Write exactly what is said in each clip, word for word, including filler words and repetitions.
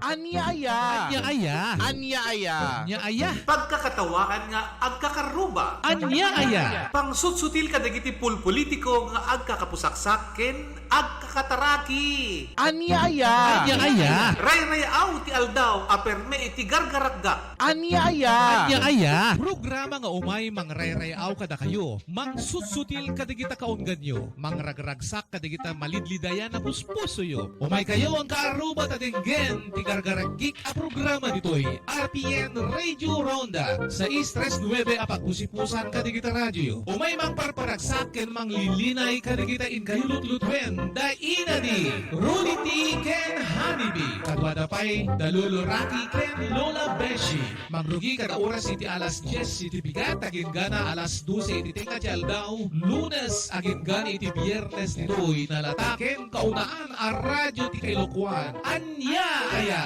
Ania aya? Ania aya? Ania aya? Ania aya? Pagkakatawaan nga agkakaruba. Ania aya? Pangsutsutil kadagiti pulpolitiko nga agkakapusaksak ken agkakataraki. Ania aya? Ania aya? Rayrayaw ti aldaw a perme iti gargarakgak. Ania aya? Ania aya? Programa nga umay mangrayrayrayaw kadakayo, mangsutsutil kadagita kaungganyo, mangragragsak kadagita malidlidayan a puspusoyo. Umaykayo nga agkaruba ta denggen ti gargaragik a programa ditoy R P N Radio Ronda, sais tres nuebe a pagpusipusan kadagita radioyo. Umay mangparparagsak ken manglilinay kadagita inkayo lutlutuen da Ina D, Rudy T ken Honey B. Kaduada pay da Lolo Rocky ken Lola Beshi. Mangrugi kada oras iti alas dies iti bigat, agingga alas dose iti tengnga ti aldaw, Lunes agingga iti Biernes ditoy nalatak ken kaunaan a radyo ti kailokuan. Ania aya?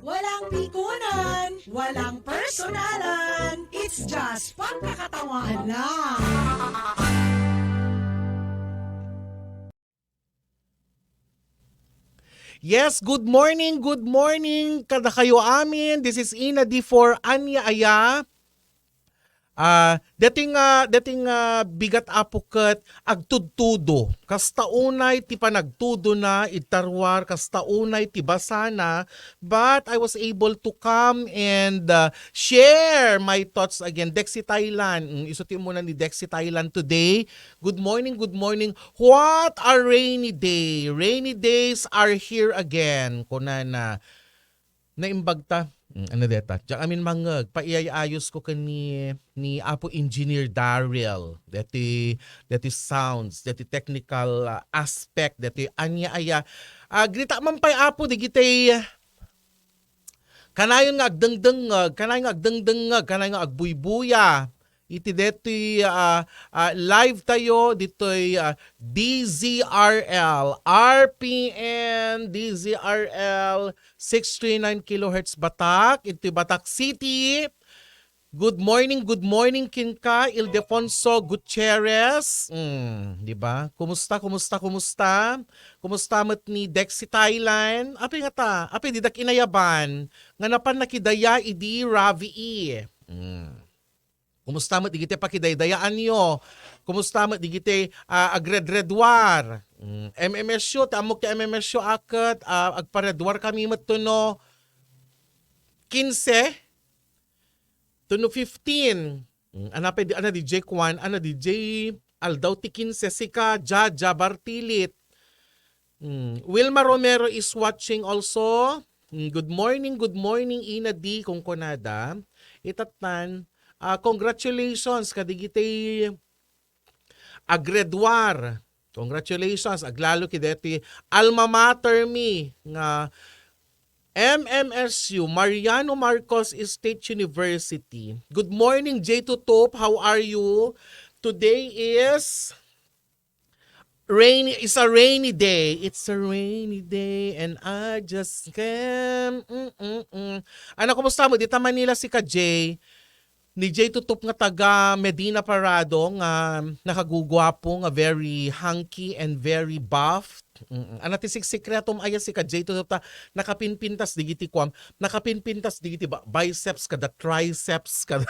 Walang pikunan, walang personalan. It's just pagkakatawaan lang. Yes, good morning, good morning kadakayo amin. This is Ina D for Ania Aya. Ah, dating, ah, dating, ah, bigat, Apo, ket agtudtudo. Kasta unay ti panagtudona iti taruar, kasta unay ti basana, but I was able to come and, ah, share my thoughts again. Dexy Thailand, mm, isu ti umuna ni Dexy Thailand today. Good morning, good morning. What a rainy day. Rainy days are here again, kunana. Naimbag ta. Mm, ano deta? Diak amin mangngeg. Paiyay-ayos ko ken ni, ni Apo Engineer Daryl. Deti, deti sounds, deti technical, ah, aspect, deti ania aya. Ah, grita man pay, Apo, digitay kanayon nga agdengdengngeg, kanayon nga agdengdengngeg, kanayon nga agbuybuya. Iti detoy, ah, ah, live tayo ditoy, ah, D Z R L, R P N, D Z R L, six three nine kilohertz Batak, iti Batak City. Good morning, good morning, kenka, Ildefonso Gutierrez. Mm, di ba? Kumusta, kumusta, kumusta? Kumusta met ni Dexy Thailand? Apay ngata, apay didak inayaban nga napan nakidaya idi Ravi. Mm. Kumusta met digiti pakidaydayaanyo? Kumusta met digiti, ah, agredredwar? Mm, M M S U, ti ammok ti M M S U a ket, ah, agparedwar kami met to no kinse to no fifteen. Mm, ana pay di, ana D J Kwan, ana D J aldaw ti kinse, sika, Jaja Bartilit. Mm, Wilma Romero is watching also. Mm, good morning, good morning, Ina D, kunkunada. Itatan, ah, congratulations kadigiti agredwar. Congratulations, aglalo ki deti alma mater mi nga M M S U, Mariano Marcos State University. Good morning, J two Top. How are you? Today is rainy, it's a rainy day. It's a rainy day and I just came. Mm-mm-mm. Ano, kumusta mo? Dita Manila sika, Jay. Ni Jay Tutup nga taga Medina Parado nga nakaguguapo, nga very hunky and very buff. Mm-mm. Ana ti siksikretom aya sika, Jay Tutup, ta nakapinpintas digiti kuam, nakapinpintas digiti ba-, biceps kada triceps kada.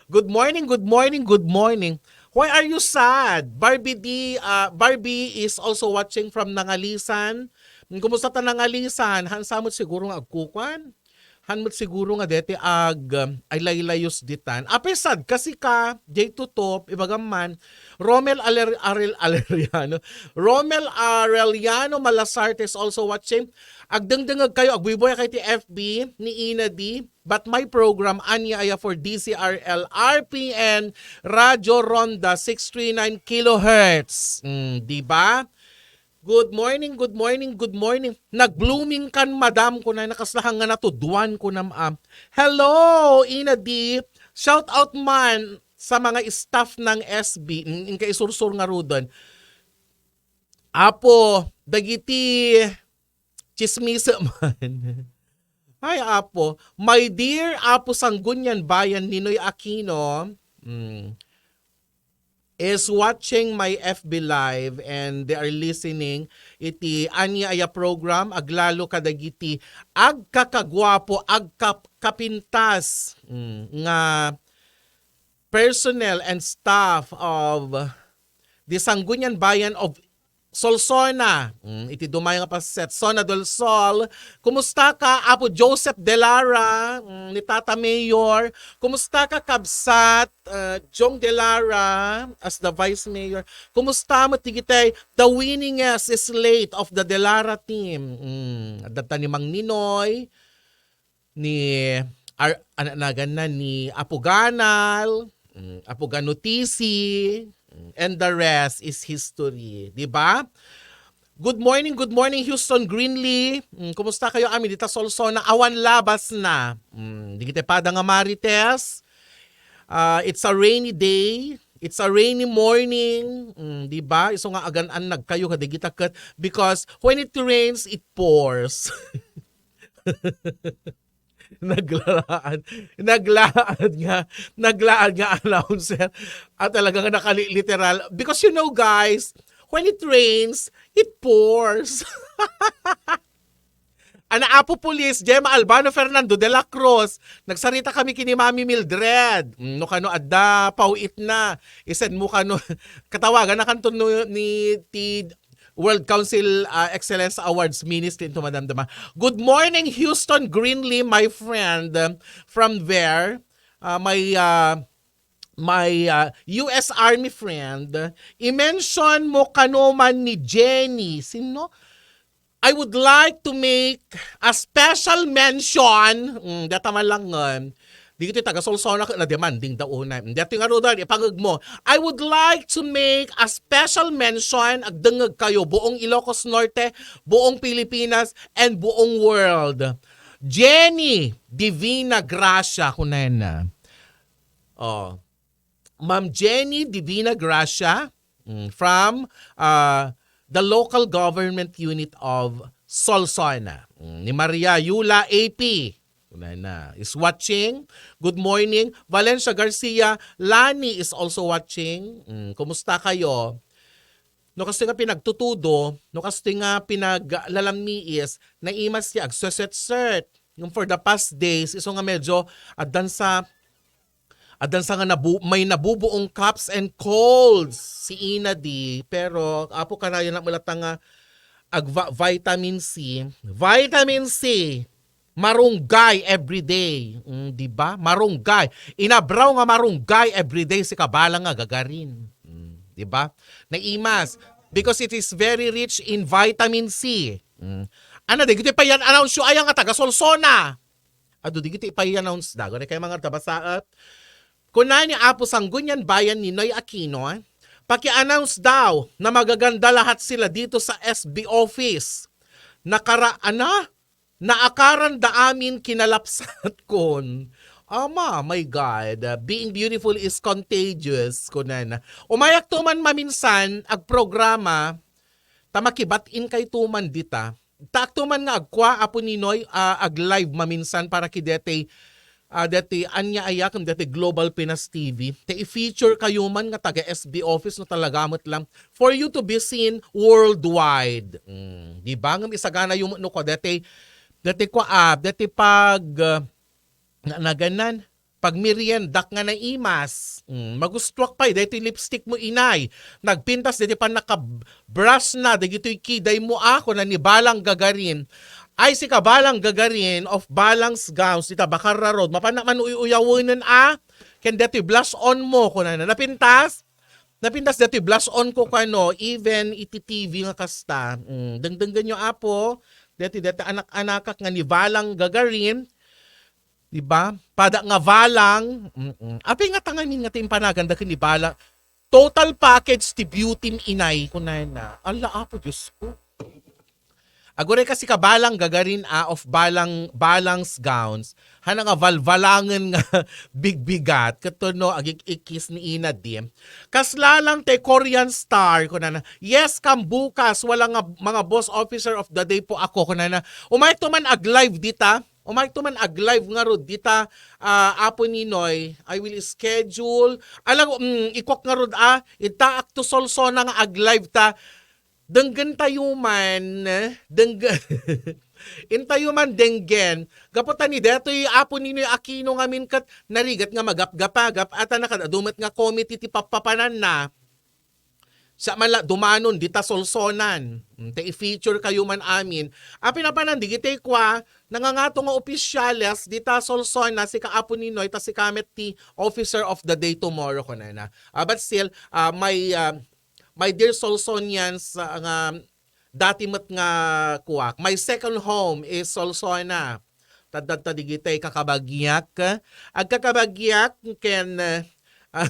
Good morning, good morning, good morning. Why are you sad? Barbie D, uh, Barbie is also watching from Nangalisan. Kumusta ta Nangalisan? Hansa mo siguro nga agkukuan? Han met siguro nga deti ag, um, ay laylayos ditan. Apay sad kasi ka, Jay Tutup, ibagam man, Romel Aler-, Arel-, Aleriano, Romel Arellano Malasarte is also watching. Agdengdengeg kayo, agbuybuya kayo ti F B ni Ina D, but my program, ania aya for D C R L, R P N, Radyo Ronda, six three nine kilohertz. Mm, di ba? Good morning, good morning, good morning. Nag-blooming kan, madam, kunana, kasla nga natuduan, kunam, ah. Hello, Ina D. Shout out man sa mga staff ng S B. Mm, inka isursur nga rudon. Apo, dagiti chismis man. Ay, Apo. My dear Apo Sanggunian Bayan, Ninoy Aquino. Mm. is watching my F B Live and they are listening iti ania aya program, aglalo kadagiti agkakaguapo, agkapintas, mm, nga personnel and staff of the Sangguniang Bayan of Solsona. Mm, iti dumay nga paset, Zona del Sol. Kumusta ka, Apo Joseph Delara? Mm, ni Tata Mayor. Kumusta ka, Kabsat, uh, Jong Delara as the Vice Mayor? Kumusta mo, tigitay, the winningest slate of the Delara team? Mm, adda ni Mang Ninoy, ni Ar-, ana-, nagan na ni Apo Ganal, mm, Apo Ganutisi, mm, and the rest is history, di ba? Good morning, good morning, Houston Greenlee. Mm, kumusta kayo, ami? Dita Solsona, awan labas na. Mm, di kita pada nga Marites. Ah, it's a rainy day. It's a rainy morning. Mm, di ba? Isu nga agan-an nagkayo kadigita ket because when it rains, it pours. Naglaad, naglaad nga, naglaad nga announcer. At talagang nakali-, literal. Because, you know, guys, when it rains, it pours. Ana, Apo Pulis, Gemma Albano, Fernando de la Cruz. Nagsarita kami kini Mami Mildred. Mm, no kano adda, paw-it na. Isend mo kano, katawagan na kanto no, ni ti World Council, ah, Excellence Awards Ministry into Madam Dama. Good morning, Houston Greenlee, my friend, um, from there. Ah, my, ah, my, ah, U S Army friend. I-mention mo kano man ni Jenny. Sino? I would like to make a special mention. Mm, data man lang ngan. Di iti taga Solsona ket na-demanding da unay. Dati nga Rodel, ipangeg mo. I would like to make a special mention, agdengngeg kayo, buong Ilocos Norte, buong Pilipinas, and buong world. Jenny Divina Gracia, kunana. Oh. Ma'am Jenny Divina Gracia, mm, from, uh, the local government unit of Solsona. Mm, ni Maria Yula A P. Una na, is watching. Good morning. Valencia Garcia, Lani is also watching. Mm, kumusta kayo? No kastoy nga pinagtutudo, no kastoy nga pinaglalammiis, naimas ti agsesetset. Yung for the past days, isu nga medyo addan sa, addan sa nga nabu-, may nabubuong coughs and colds si ina di, pero apo kanayon na mulata nga agva-, vitamin C. Vitamin C, marunggay everyday. Mm, di ba? Marunggay. Inabraw nga marunggay everyday si kabalang nga gagarin. Mm, di ba? Naimas. Because it is very rich in vitamin C. Mm. Ana, dagiti pay-announce yo aya nga taga Solsona. Adu, dagiti pay-announce da. Gani kay mga tabasaat. Kuna ni Apo Sangguniang Bayan Ninoy Aquino, pakiannounce daw na magaganda lahat sila dito sa S B office. Nakara-, ana? Naakaran da amin kinalapsat kon. Ama, my God, uh, being beautiful is contagious, kunan. Umayak to man maminsan, agprograma, ta makibat-in kay to man dita. Ta ak to man nga agkua, Apo Ninoy, ah, ag-live maminsan para ki detay, ah, detay ania aya ken detay Global Pinas T V. Ta i-feature kayo man nga taga S B office no talaga met lang. For you to be seen worldwide. Mm, di ba? Ngem isagana yo met no kua detay, detay kua, ah, detay pag, ah, na-, naganan, pagmeriendak nga naimas. Mm, magustuak pay, daytoy lipstick mo, inay. Nagpintas, daytoy pannakab-, brush na, dagitoy kiday mo, ah, kuna ni Balang Gagarin. Ay, si Kabalang Gagarin of Balang's Gowns, dita Bacarra Road. Mapan-, man uy-uyawenen, ah. Ken daytoy blush on mo, kuna na. Napintas? Napintas daytoy blush on ko kano, even iti T V nga kasta. Mm, dengdenggen yo, apo. Daytoy, daytoy anak-anakak nga ni Balang Gagarin. Di ba? Pada nga balang, mm-mm. Apay nga tangamin nga ti impanaganda ken ni balang. Total package ti beauty mi inay, kunana. Ala, Apo Dios ko. Aguray kasi ka Balang Gagarin, ah, of Balang, Balang's Gowns. Hana nga valvalangen nga bigbigat. Ket no, agik-ikkis ni ina di. Kasla lang ti Korean star, kunana. Yes, kam bukas, wala nga mga boss officer of the day po ako, kunana. Umay to man ag-live dita. Umayto man ag-live ngarud dita, ah, Apo Ninoy, I will schedule. Ala, mm, ikuak ngarud, ah, intaak to Solsona nga ag-live ta. Denggentayo man, dengge-, intayo man denggen. Gapu ta ni detoy Apo Ninoy Aquino ngamin ket narigat nga magapgapagap, ata na kad-adu met nga committee ti pappapananna. Siak man la dumanon dita Solsonan. Mm, ta i-feature kayo man amin. Apin-apanan, digitay kua, nangangato nga opisyales dita Solsona, sika Apo Ninoy, ta sika met ti officer of the day tomorrow, kunana. Ah, but still, ah, my, ah, my dear Solsonians, ah, nga dati met nga kuak, my second home is Solsona. Tadtad ta digitay kakabagiak, agkakabagiak ken, ah,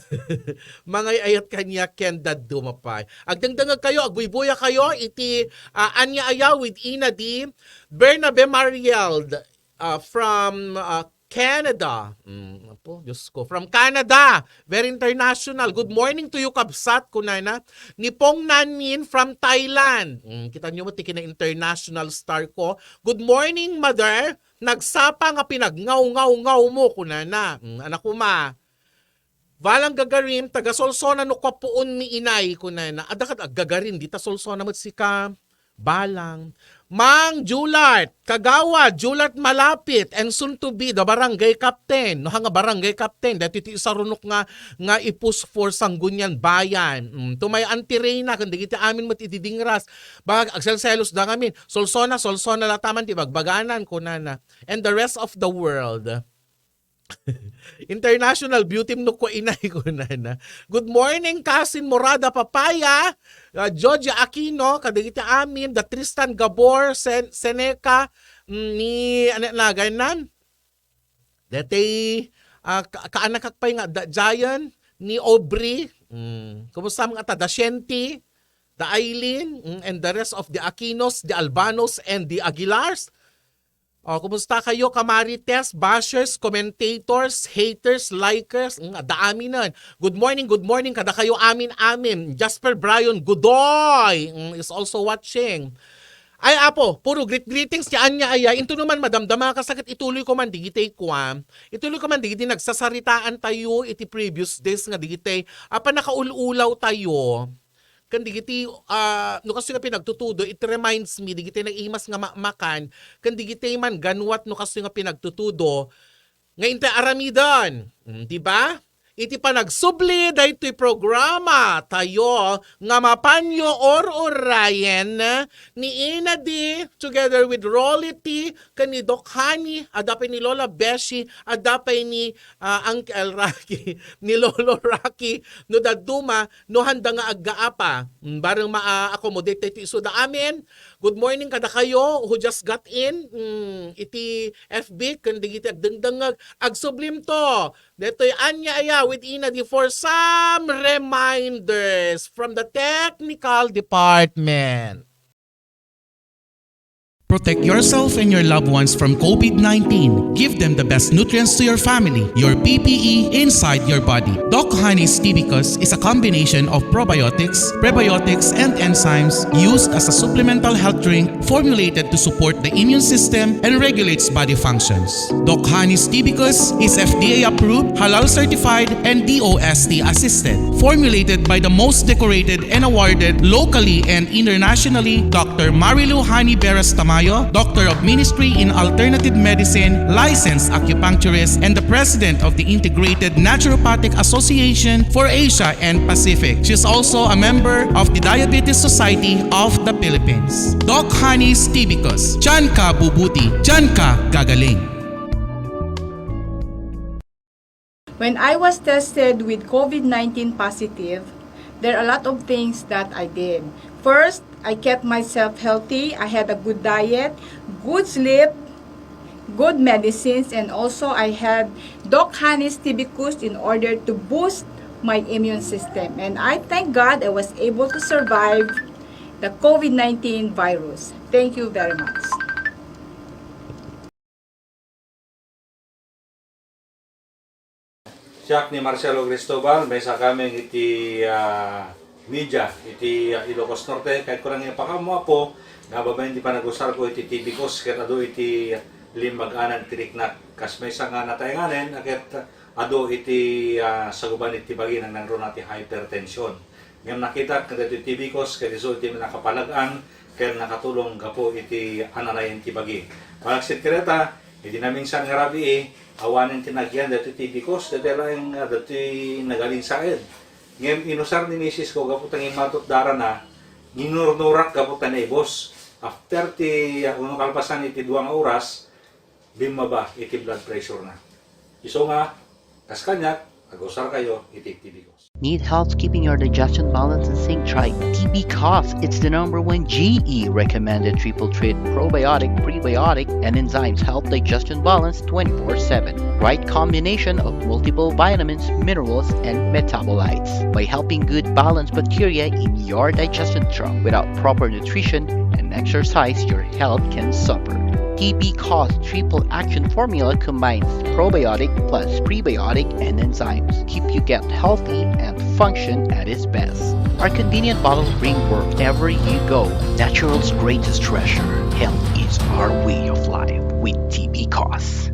mangay-ayat kaniak ken dadduma pay. Agdengdengeg kayo, agbuybuya kayo iti, ah, Ania Aya with Ina D, Bernabe Mariel, ah, from, ah, Canada. Mm, apo, Diyos ko. From Canada. Very international. "Good morning to you, kabsat," kunana. Ni Pong Nanin from Thailand. Mm, kita niyo mo, ti kina-international star ko. "Good morning, mother. Nagsapa nga pinagngaw-ngaw-ngaw mo," kunana. Mm, anak ko, ma. "Balang gagarim, taga Solsona no kapuon mi inay," kunana. Adda kad aggagarim, dita Solsona met sika. Balang. Mang Julart, Kagawad Julart Malapit, and soon to be the barangay captain. No, ha nga barangay captain, dati ti isarunok nga, nga ipus for Sangguniang Bayan. Mm, to my Auntie Reyna, ken dagiti amin met iti Dingras. Baka agselselos da ngamin. "Solsona, Solsona lataman ti bagbaganan," kunana. And the rest of the world. International beauty no ko inay ko nana. Good morning, cousin Morada Papaya, uh, Georgia Aquino, kadagiti amin, the Tristan Gabor, Sen-, Seneca, mm, ni, ano, naganan? Dati, ah, ka-, kaanakak pay nga, da Giant, ni Aubrey, mm, kumusta mga ta, da Shenti, da Aileen, mm, and the rest of the Aquinos, the Albanos, and the Aguilars? Oh, kumusta kayo, kamarites, bashers, commentators, haters, likers? Mm, adda aminen. Good morning, good morning, kada kayo amin, amin. Jasper Brian Godoy, mm, is also watching. Ay, Apo, puro greet-greetings ti ania aya. Into naman, madamdama ka sakit, ituloy ko man digitay kuan. Ituloy ko man digiti nagsasaritaan tayo iti previous days nga digitay. Apa nakaul-ulaw tayo. Ken digiti, ah, no kastoy nga pinagtutudo, it reminds me, digiti naimas nga makmakan, ken digiti man ganuat no kastoy nga pinagtutudo, nga intay aramiden. Mm, di ba? Iti panagsubli daytoy programa tayo nga mapanyo or-urayen ni Ina D together with Rolly T ken ni Doc Honey, adda pay ni Lola Beshi, adda pay ni, ah, Uncle Rocky, ni Lolo Rocky, no dadduma, no handa nga aggaapa, mm, bareng ma-accommodate tayo ti isuda amin. Good morning kada kayo who just got in, mm, iti F B, ken digiti agdengdengngeg, agsublim to. Detoy ania aya with Ina D for some reminders from the technical department. Protect yourself and your loved ones from COVID nineteen. Give them the best nutrients to your family, your P P E inside your body. Doc Honey's Tibicus is a combination of probiotics, prebiotics, and enzymes used as a supplemental health drink formulated to support the immune system and regulates body functions. Doc Honey's Tibicus is F D A approved, halal certified, and D O S T assisted. Formulated by the most decorated and awarded locally and internationally, Doctor Marilu Honey Beras Tamayo, Doctor of Ministry in Alternative Medicine, licensed acupuncturist, and the President of the Integrated Naturopathic Association for Asia and Pacific. She is also a member of the Diabetes Society of the Philippines. Doc Honey's Tibicus. Diyan ka bubuti. Diyan ka gagaling. When I was tested with COVID nineteen positive, there are a lot of things that I did. First, I kept myself healthy. I had a good diet, good sleep, good medicines, and also I had Doc Honey's Tibicus in order to boost my immune system. And I thank God I was able to survive the COVID nineteen virus. Thank you very much. Siak ni Marcelo Cristobal, maysa kami iti, ah, media iti, ah, Ilocos Norte. Kayatko lang ipakaammo, Apo, nga babaen ti panagusarko iti Tibicus ket adu iti Limbag-anan ti riknak. Kas maysa nga nataenganen, a ket adu iti, ah, saguban iti bagi, nangruna ti hypertension. Ngem nakitak nga daytoy T B Cos ket isu iti nakapalag-an ken nakatulong gapu iti ananayen ti bagi. Malaksid kadata, idi naminsan nga rabii, awanen ti nagyan daytoy T B Cos, daytoy laeng, ah, daytoy nagalinsaed. Ngem inusar ni misis ko gapu ta ngimmatot darana, ginurnurak gapu ta naibos. After ti, ah, uno kalpasan iti dua nga oras, bimmaba iti blood pressure na. Isu nga, kas kaniak, agusar kayo iti T B Cos. Need help keeping your digestion balance in sync? Try T B Cos. It's the number one G E recommended triple treat probiotic, prebiotic, and enzymes help digestion balance twenty-four seven. Right combination of multiple vitamins, minerals, and metabolites by helping good balance bacteria in your digestion tract. Without proper nutrition and exercise, your health can suffer. T B Cos triple action formula combines probiotic plus prebiotic and enzymes. Keep your gut healthy and function at its best. Our convenient bottle bring wherever you go. Natural's greatest treasure. Health is our way of life with T B Cos.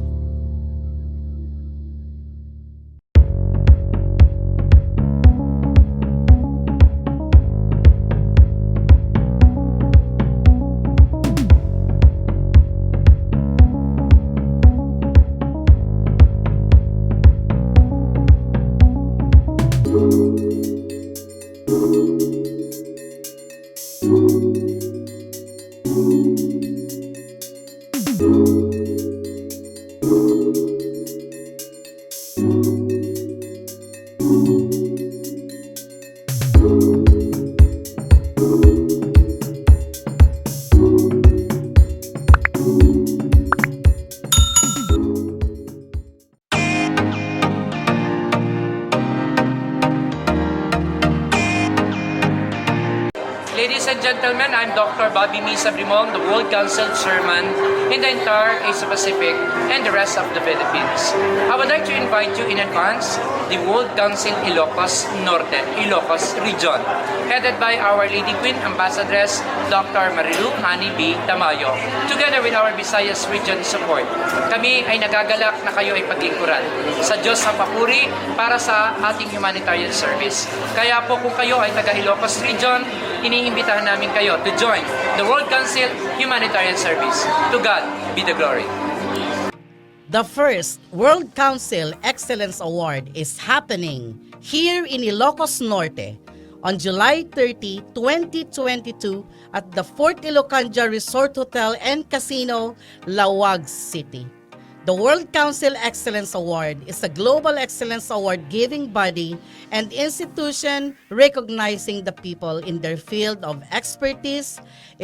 Ladies and gentlemen, I'm Doctor Bobby Misa Brimon, the World Council Chairman in the entire Asia Pacific and the rest of the Philippines. I would like to invite you in advance the World Council Ilocos Norte, Ilocos Region, headed by Our Lady Queen Ambassadress Doctor Marilu Honey B. Tamayo, together with our Visayas Region support. Kami ay nagagalak na kayo ay paglingkuran sa Diyos ang papuri para sa ating humanitarian service. Kaya po kung kayo ay taga Ilocos Region, iniimbitahan namin kayo to join the World Council Humanitarian Service. To God be the glory. The first World Council Excellence Award is happening here in Ilocos Norte on July thirty, twenty twenty-two at the Fort Ilocandia Resort Hotel and Casino, Laoag City. The World Council Excellence Award is a global excellence award-giving body and institution recognizing the people in their field of expertise,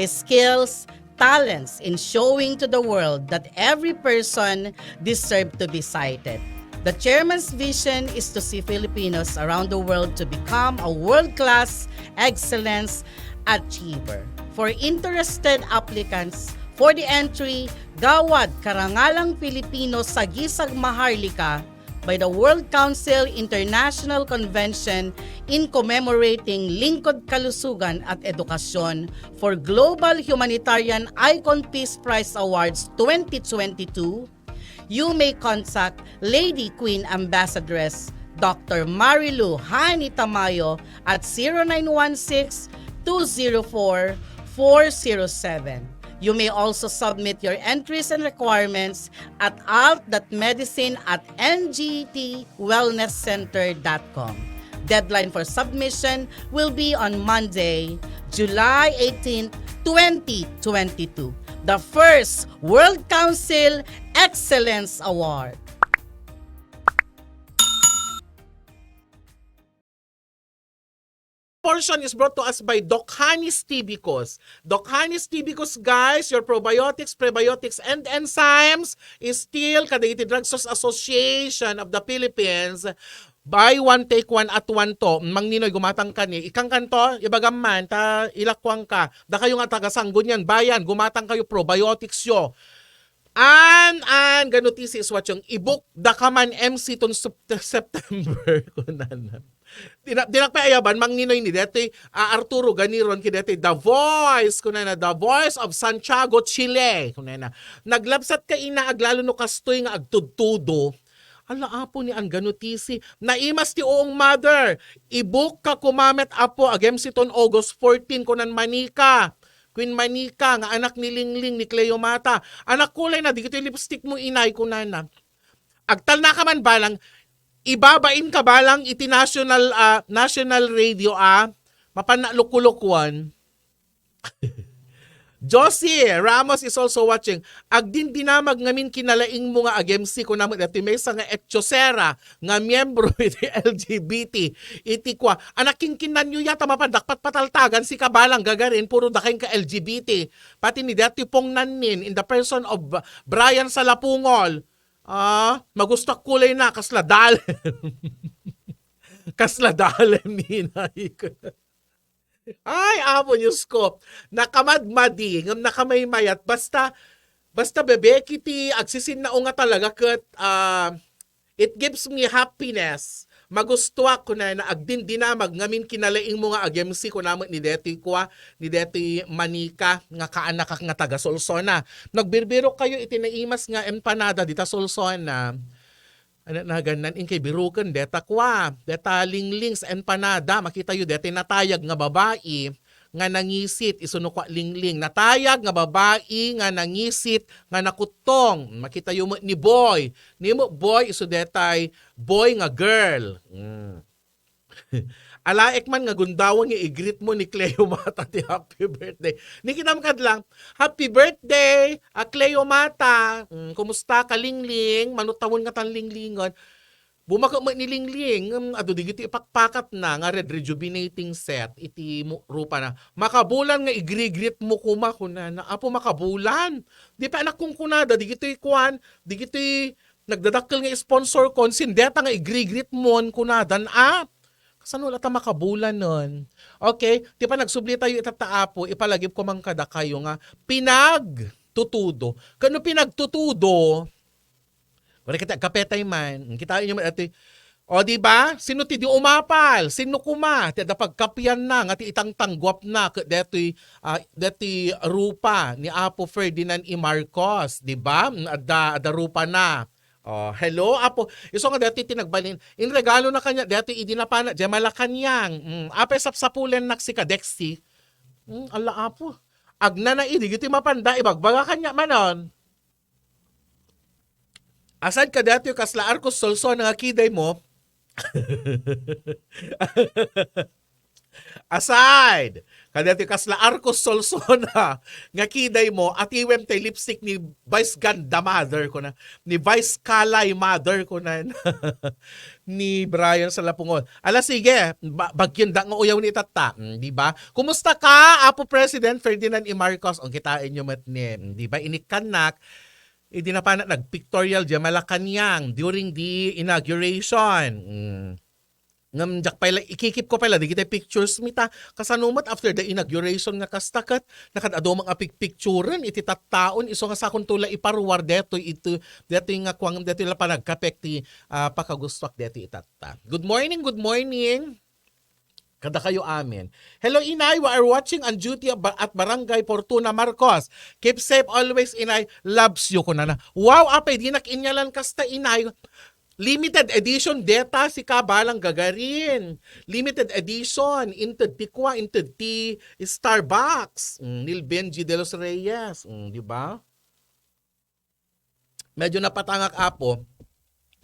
skills, talents in showing to the world that every person deserves to be cited. The chairman's vision is to see Filipinos around the world to become a world-class excellence achiever. For interested applicants for the entry, Gawad Karangalang Pilipino Sagisag Maharlika by the World Council International Convention in commemorating Lingkod Kalusugan at Edukasyon for Global Humanitarian Icon Peace Prize Awards twenty twenty-two, you may contact Lady Queen Ambassadress Doctor Marilu Honey Tamayo at zero nine one six, two zero four, four zero seven. You may also submit your entries and requirements at alt dot medicine at N G T wellness center dot com. Deadline for submission will be on Monday, July eighteenth, twenty twenty-two. The first World Council Excellence Award. Portion is brought to us by Doc Honey's Tibicus. Doc Honey's Tibicus, guys, your probiotics, prebiotics, and enzymes is still kadagiti Drugstores Association of the Philippines. Buy one, take one at one to. Mang Ninoy, gumatang ka ni. Ikangkan to, ibagam man, ta ilakwang ka. Dakayo nga taga Sangguniang Bayan, gumatang kayo, probiotics yo. And, and, ganutisi is watching. Ibuk, dakaman M C ton Sep-, September. Kunana. Dinak pay ayaban, manginoy ni detoy, ah, Arturo Ganiron, ki detoy The Voice, kunana, The Voice of Santiago, Chile, kunana. Naglabsat ka, ina, aglalo no kastoy nga agtudtudo. Ala, apo ni Angga no T C. Naimas ti uong mother. Ibuk ka kumamet, apo, agem siton August fourteen, kunan Manika. Queen Manika, nga anak ni Lingling, ni Cleomata. Anak, kulay na, digitoy lipstick mo, inay, kunana. Agtalna ka man balang, ibabain ka balang iti national, ah, national radio, ah. Mapan na luko-lukuan. Josie Ramos is also watching. Agdindinamag ngamin kinalaing mo nga ag-M C, kuna met dati maysa nga etchosera nga miyembro iti L G B T. Iti kua, anak, kinkinanyo yata mapan dakpat pataltagan si kabalang gagarin, puro dakain ka L G B T. Pati ni dati pong nannin in the person of Brian Salapungol. Ah, magustuak kulay na, kasla dal-, kasla dalen ni inay. Ay, apo, Diyos ko. Nakamadmadi, ngem nakamaymayat. Basta, basta bebeki ti agsisinao nga talaga ket, ah, it gives me happiness. Magustuak, kunana, agdindinamag ngamin kinalaing mo nga ag-M C, kuna met ni detoy kua, ni detoy Manika nga kaanakak nga taga Solsona. Nagbirbirok kayo iti naimas nga empanada dita Solsona. Ano, nagannan, inkay biruken, deta kua, deta Linglings empanada, makitayo, deta natayag nga babai nga nangisit, isu no kua Lingling, natayag nga babai nga nangisit, nga nakuttong. Makitayo met ni Boy. Ni mo, Boy, isu detay boy nga girl. Mm. Alaek man nga gundawan nga i-greet mo ni Cleomata ti happy birthday. Ni kinamkad lang, "Happy birthday, a Cleomata." Mm, kumusta ka, Lingling? Mano tawen nga tan Linglingon. Bumakek met ni Lingling, ngem adu digiti ipakpakatna nga red rejuvenating set iti mu-, rupana. "Makabulan nga i-greet mo koma," kunana. Apo, makabulan. Di pa anak kunkunada, digitoy kuan, digitoy nagdadakkel nga sponsor kon, "Sindeta nga i-greet mon," kunadan, a? Kasano la ta makabulanen? Okay, ti panagsubli tayo itatta, apo, ipalagip ko man kadakayo nga pinagtutudo. Kano pinagtutudo? Wala kita, agkapetay man. Kitaan nyo man, ati, o, di ba? Sino ti di umapal? Sino kuma? Ti adda pagkapian na, nga ti itangtangguap na, ket detoy, ah, detoy rupa ni Apo Ferdinand E. Marcos, di ba? Mm, adda, adda rupa na. Oh, hello, Apo. Isu nga detoy ti nagbalin. In regalo na kanya, detoy idi napana, diay Malacañang. Mm, apay sapsapulen nak sika, Dexy. Mm, ala, Apo. Agnana idi, giti mapanda, ibagbaga kanya manon. Aside kadaytoy kasla Arcos Solsona nga kiday mo. Aside kadaytoy kasla Arcos Solsona nga kiday mo, atiwem tay lipstick ni Vice Ganda Mother ko na, ni Vice Kalay Mother ko na, ni Brian Salapungol. Ala, sige, ba-, bagyan da nga uyaw ni Tata, mm, di ba? Kumusta ka, Apo President Ferdinand E. Marcos? Ang kitain nyo met ni, mm, di ba? Inikkannak, idi napana nagpictorial diay Malacañang during the inauguration. Mm. Ngem diak pay la, ikikip ko pay la, digitay pictures mi ta. Kasano met after the inauguration nga kasta ket, nakad-adu man a pigpicturen iti tattaon, isu nga sakonto la iparuar detoy iti, detoy nga kuang, detoy la panagkapek ti, ah, pakagustuak detoy itatta. Good morning, good morning. Kadakayo amin. Hello, Inay. We are watching on duty at Ba-, at Barangay Fortuna Marcos. Keep safe always, Inay. Loves you, kunana. Wow, apay, dinak inyalan kasta, Inay. Limited edition deta, si Kabalang Gagarin. Limited edition. Inted ti kua, inted ti Starbucks. Mm, Nil Benji de los Reyes. Mm, di ba? Medyo napatangak, Apo,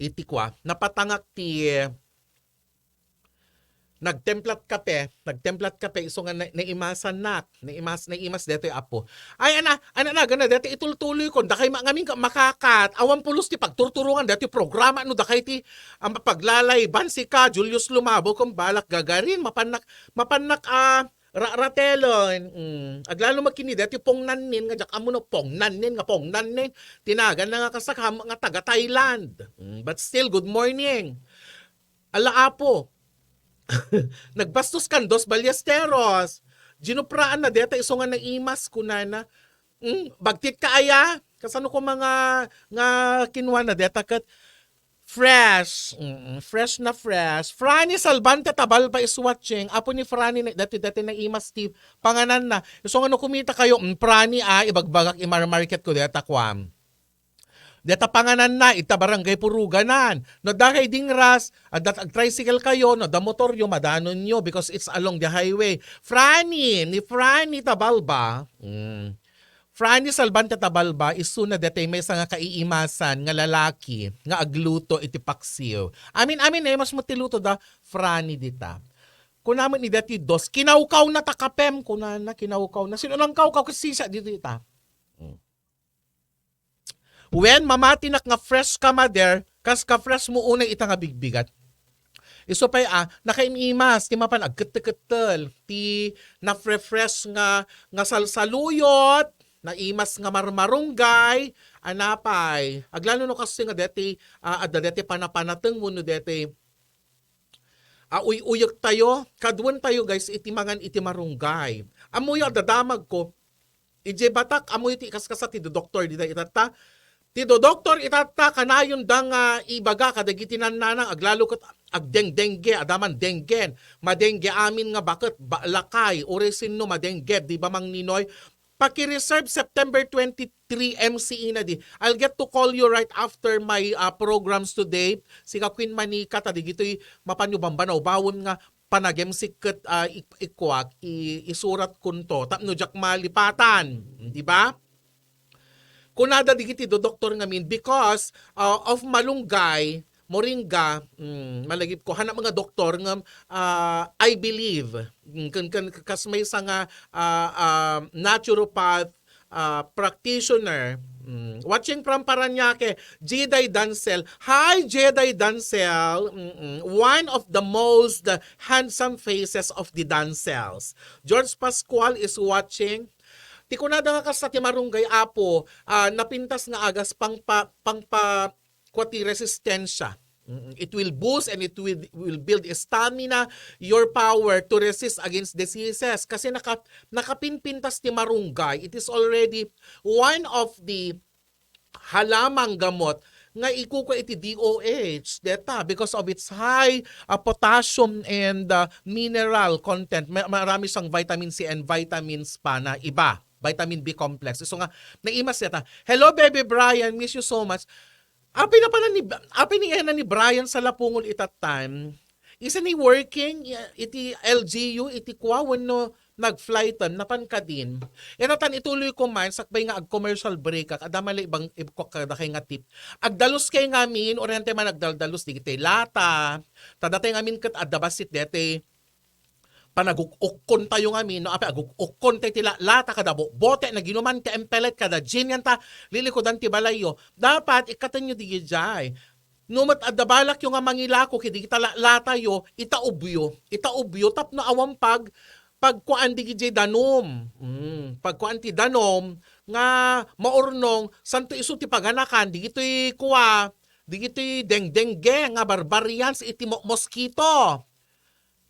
iti kua, napatangak ti nagtemplat kape, nagtemplat kape, isu nga na-, naimasannak, naimas-, naimas detoy, Apo. Ay, ana, ana, na, gana, detoy itultuloy kon, dakay ma-, ngamin ka makakat, awan pulos ti pagturturongan, detoy programa, no, dakay ti, am, paglalayban sika, Julius Lumabo, kon balak gagarin, mapannak, mapannak, ah, Ra-, ratelon, mm. Aglalo met ken ni deti pongnannen nga diak ammo no pongnannen nga pongnannen. Tinagan na nga kasta nga taga Thailand. Mm, but still, good morning. Ala, Apo. Nagbastos kan Dos Ballesteros. Ginupraan na deta isu nga naimas, kunana. Mm, bagtit ka aya? Kasano ko mga nga kinwa na deta ket Fresh. Mm, fresh na fresh. Franny Salvante Tabalba is watching. Apo ni Franny, na, dati, dati naimas ti pangananna. Isu nga no kumitakayo, mm, Franny, ah, ibagbagak, imarmarket ko deta kuam. Deta pangananna, ita Barangay Puruganan. No, adda kay dingras, adda agtricycle kayo, no, adda motoryo, madanonyo because it's along the highway. Franny, ni Franny Tabalba. Mm. Franny Salvante Tabalba, isuna detay maysa nga kaiimasan nga lalaki nga agluto iti paksiw. Amin-amin, eh, mas matiluto da, Franny dita. Kuna met ni dati dos, kinawkaw na ta kapem, kunana, kinawkaw na. Sino nang kawkaw? Kasi siya dito ita. Mm. Wen, mamatinak nga fresh ka, mother, kas ka fresh mo unay ita nga bigbigat. Isu pay, ah, nakaimimas, ti mapan agkettekettel, ti nafrefresh nga, nga salsaluyot, naimas nga marmarunggay, anapay. Aglalo no kasi nga deti, ah, adda deti panapanateng wenno deti, ah, uy-uyek tayo, kadwen tayo, guys, iti mangan iti marunggay. Ammoyo, adda damag ko, idiay batak, ammoyo ti kaskasa ti doktor dita itatta. Ti doktor itatta, kanayon da nga ibaga kadagiti nannanang, aglalo ket agdengdengge, adaman denggen, madengge amin nga baket, ba-, lakay, uray sinno madengge, di ba, Mang Ninoy? Paki-reserve September twenty-three M C E na di. I'll get to call you right after my, ah, programs today. Sika Queen Manika, ta digitoy mapanyo bambanaw bawon nga panag-M C ket, ah, ik-, ikuak, i-, isurat kunto. Tapno diak malipatan, di ba? Kunada digiti do doktor ngamin, because, ah, of malunggay, moringa, mm, malagip ko, hanap mga doktor nga, ah, I believe, mm, kan, kan, kas maysa nga, ah, ah, naturopath, ah, practitioner. Mm. Watching from Paranaque, Jedi Dancel. Hi, Jedi Dancel. Mm-mm. One of the most, uh, handsome faces of the Dancels. George Pascual is watching. Ti kunada nga kasta ti marunggay, Apo, ah, napintas nga agas pangpa-, pangpa-, kua ti resistensya. Mm, it will boost and it will, will build stamina, your power to resist against diseases. Kasi naka-, nakapinpintas ti marunggay. It is already one of the halamang gamot nga ikukua iti D O H deta because of its high, ah, potassium and, ah, mineral content. Ma-, marami siyang vitamin C and vitamins pa na iba, vitamin B complex. So nga, naimas deta. Hello, Baby Brian. Miss you so much. Apay na pala ni, apay ni ena ni Brian sa Lapungol itatan. Isa ni working, ya, iti L G U, iti kua, wenno nag-flight, ah, napan kadin. Itatan ituloy ko man, sakbay nga ag-commercial break ak, adda man la ibang ibkok kadakay nga tip. Agdalus kay ngamin, oriente man agdaldalus, digitay lata. Ta datay ngamin ket adda bassit dete, panaguk-ukkon tayo ngamin, no? Apay aguk-ukkon tayo ti la-, lata kada bo-, bote, naginuman ti empelet kada gin, yan ta, lilikudan ti balayyo. Dapat, ikkatenyo di jay. No met adda balakyo nga mangilako, kidi kita la-, latayo, itaubyo. Itaubyo, tapno awan pag, pagkuan di jay danom. Mm, pagkuan ti danom, nga maurnong, santo isu ti paganakan, di gitoy kua, di gitoy dengdengge, nga barbarians, iti mo-, mosquito.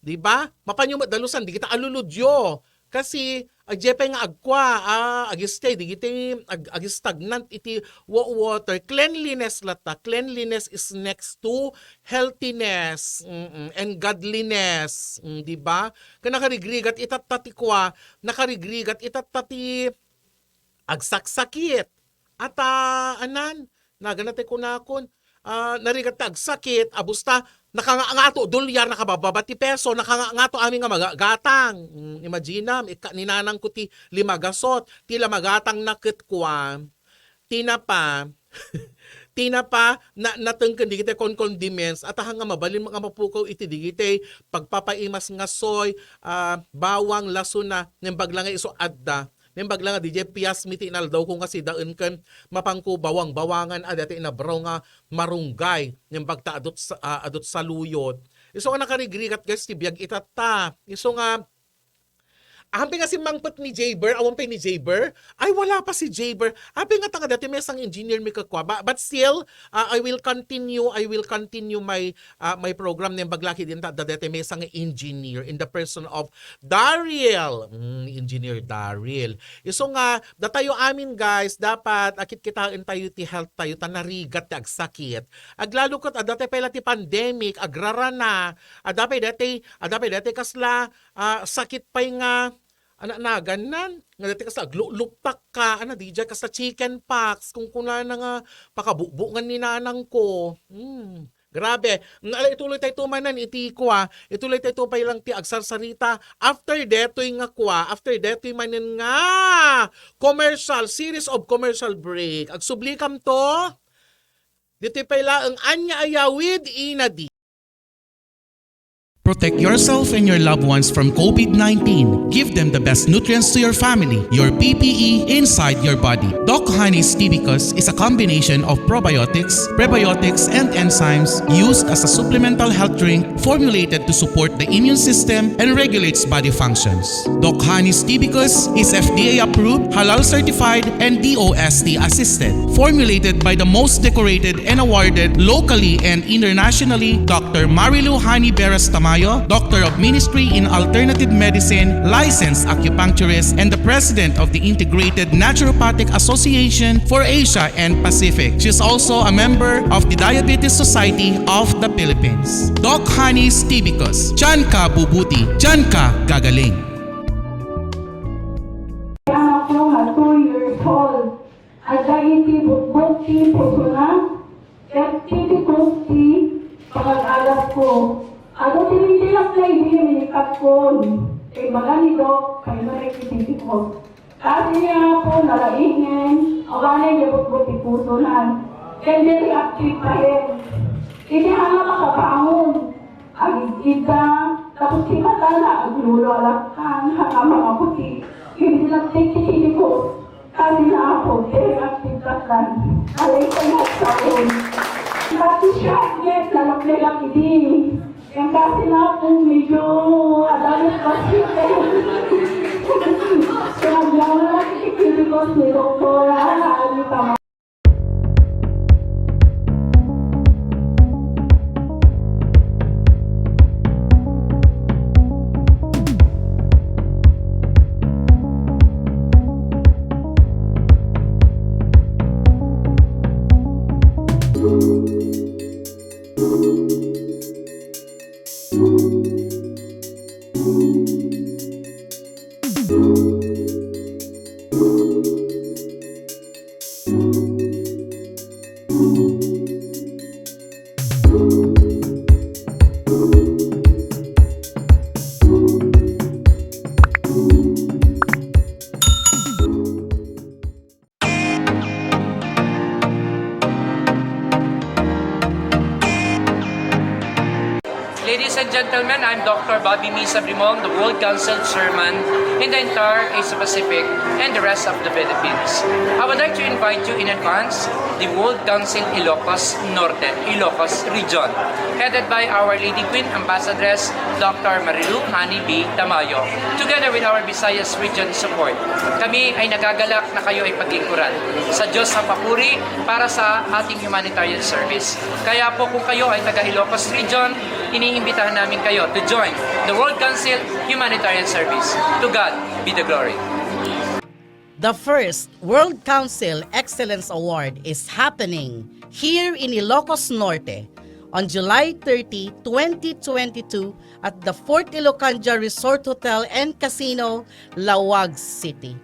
Di ba? Mapanyo met dalusan, di kita aluludyo. Kasi, ah, jepay nga agkua, ah, agistay, digiti ag-, agstagnant iti wa-, water. Cleanliness latta. Cleanliness is next to healthiness, mm, and godliness, mm, di ba? Ken nakarigrigat itatta ti kua, nakarigrigat itatta ti agsaksakit. Ata, anan, nagana ti kunakon, ah, narigat ta agsakit, abusta, nakangangato dolyar, nakabababa ti peso, nakangangato amin nga maga-, gatang. Mm, imagine-am, ikka ni nanang ko ti lima gasot, ti la magatang na ket kua, tinapa, tinapa, na, natengken digiti kon-, condiments, at nga mabalin nga mapukaw iti digiti pagpapaimas nga soy, ah, bawang, lasuna, nembag la nga isu adda. Nembag la nga didiay pias mi ti inaldaw ko nga sidaen ken mapanko bawang-bawangan a dati inabraw nga marunggay. Nembag ta adut sa-, ah, adut saluyot. Isu nga nakarigrigat, guys, ti biag itatta. Isu nga Ampay nga simmangpet ni Jaber, awan pay ni Jaber. Ay, wala pa si Jaber. Ampay nga ta nga dati may sang engineer mi kakwa. Ba-, but still, uh, I will continue, I will continue my, uh, my program naimbag la ket din ta, dati may sang engineer in the person of Daryl. Mm, Engineer Daryl. Isu nga, datayo amin, guys, dapat akit-kitaentayo ti health tayo, ta narigat ti agsakit. Aglalo ket, adda pay la ti pandemic, agrarana, adda pay dati, adda pay dati kasla, ah, sakit pay nga, ana, nagannan, nga dati kasla, aglukluptak ka, ana, di jay kasla chicken pox, kunkunana nga, pakabukbukngan ni nanangko. Hmm. Grabe. Ala, ituloy tayo manen iti kua. Ituloy tayo pay lang ti agsarsarita. After detoy nga kua, after detoy manen nga commercial, series of commercial break. Agsubli kam to. Ditoy pay laeng ania aya with inadi. Protect yourself and your loved ones from COVID nineteen. Give them the best nutrients to your family, your P P E inside your body. Doc Honey's Tibicus is a combination of probiotics, prebiotics, and enzymes used as a supplemental health drink formulated to support the immune system and regulates body functions. Doc Honey's Tibicus is F D A approved, halal certified, and D O S T assisted. Formulated by the most decorated and awarded locally and internationally, Doctor Marilu Honey Beras Tamayo, Doctor of Ministry in Alternative Medicine, licensed acupuncturist, and the President of the Integrated Naturopathic Association for Asia and Pacific. She is also a member of the Diabetes Society of the Philippines. Doc Honey's Tibicus, diyan ka bubuti, diyan ka gagaling. Anak ko nga two years old, adda iti bukbok ti pusona, ket tibikos ti panag-alas ko. Adu ti rintilak na idi minikapkon, ti imbagana ni Doc, kayat met ti tibikos. Kasi nga po, nalaingen, awanen nga bukbok ti pusonan. Ken diri active payen. Idi hala makabangon, agid-idda, tapos ti matana, aglulualakkan, hala mangaputi. Idi nagtikitibikos, kasi nga po, diri active takdan. Alay ko nga saon. Pati siya, yes, nalaknilak idi. Yung kasi nga po, medyo adamot pa siya. Kaya lang na nakikita ko si Doktora Alita. Ladies and gentlemen, I'm Doctor Bobby Misa Brimong, the World Council Chairman, in the entire Asia Pacific and the rest of the Philippines. I would like to invite you in advance the World Council Ilocos Norte, Ilocos Region, headed by Our Lady Queen Ambassadress Doctor Marilu Honey B. Tamayo, together with our Visayas Region support. Kami ay nagagalak na kayo ay paglingkuran. Sa Diyos ang papuri para sa ating humanitarian service. Kaya po, kung kayo ay taga Ilocos Region, iniimbitahan namin kayo to join the World Council Humanitarian Service. To God be the glory. The first World Council Excellence Award is happening here in Ilocos Norte on July thirty, twenty twenty-two, at the Fort Ilocandia Resort Hotel and Casino, Laoag City.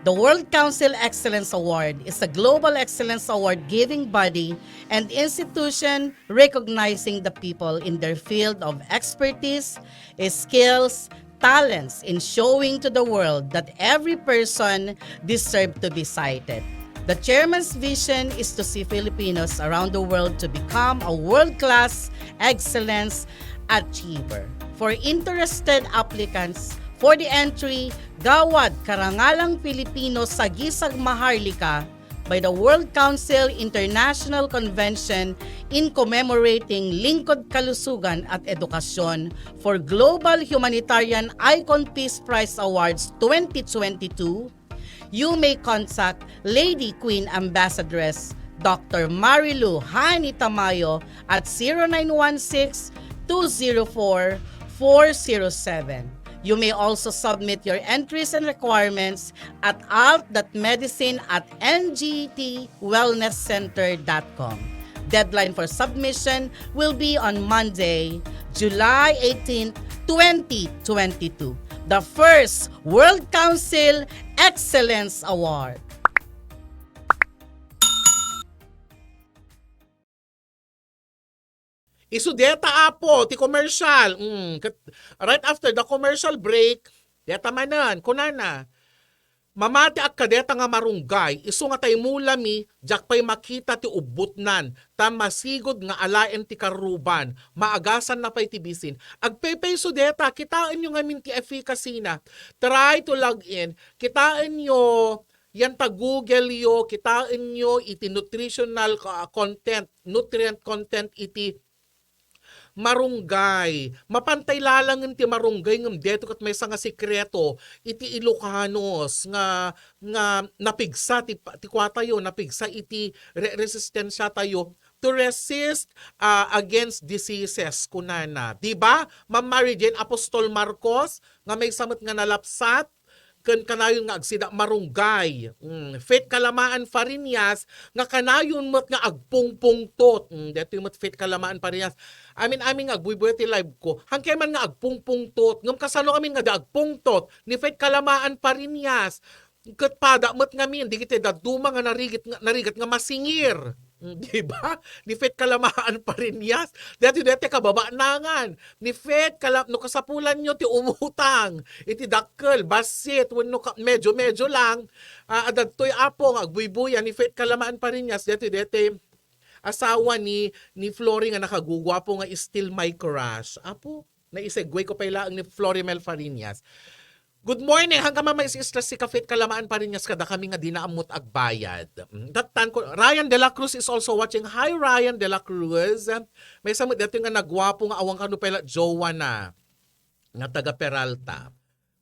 The World Council Excellence Award is a global excellence award-giving body and institution recognizing the people in their field of expertise, skills, talents in showing to the world that every person deserves to be cited. The chairman's vision is to see Filipinos around the world to become a world-class excellence achiever. For interested applicants for the entry, Gawad Karangalang Pilipino Sagisag Maharlika, by the World Council International Convention in commemorating Lingkod Kalusugan at Edukasyon for Global Humanitarian Icon Peace Prize Awards twenty twenty-two, you may contact Lady Queen Ambassadress Doctor Marilu Hani Tamayo at zero nine one six, two zero four, four zero seven. You may also submit your entries and requirements at alt dot medicine at N G T wellness center dot com. Deadline for submission will be on Monday, July eighteenth, twenty twenty-two. The first World Council Excellence Award. Isu deta, Apo, ti commercial. Mm, ket right after the commercial break, deta manen, kunana, mamatiak kadeta nga marunggay, isu nga ta imulami, diak pay makita ti ubbutnan, ta masigud nga alaen ti karruban, maagasanna pay ti bisin. Agpaypayso deta, kitaenyo ngamin ti efficacy na. Try to log in, kitaenyo, yan ta Google yo, kitaenyo iti nutritional, ah, content, nutrient content iti marunggay. Mapantay lalangen ti marunggay ngem daytoy ket maysa nga sekreto iti Ilocanos nga, nga napigsa ti pa-, ti kuatayo, napigsa iti re-, resistensiatayo to resist, ah, against diseases, kunana. Di ba, Ma'am Mary Jane, Apostol Marcos, nga maysa met nga nalapsat, ken kanayon nga agsida marunggay. Mm, Faith Kalamaan Fariñas, nga kanayon met nga agpungpungtot. Mm, daytoy met Faith Kalamaan Fariñas. Amin-amin nga agbuybuya ti live ko. Hankay man nga agpungpungtot. Ngem kasano amin nga di agpungtot ni Faith Kalamaan Fariñas? Ket pada met ngamin, digiti dadduma nga narigat nga, narigat nga masingir. Mm, di ba? Ni Faith Kalamaan Fariñas. Daytoy, daytoy kababanangan. Ni Faith Kala-, no kasapulanyo ti umutang iti dakkel, bassit, wenno ka-, medyo-medyo lang, ah, adda daytoy, Apo, nga agbuybuya ni Faith Kalamaan Fariñas, daytoy, daytoy asawa ni, ni Flory nga nakaguguapo nga still my crush. Apo, naisegue ko pay laeng ni Florimel Fariñas. Good morning. Hankam a mais-istra sika, Faith Kalamaan Fariñas, kadakami nga dina ammot agbayad. Mm, dattan ko, Ryan De La Cruz is also watching. Hi, Ryan De La Cruz. Maysa met daytoy nga naguapo nga awan kano pay la jowa na, nga taga Peralta.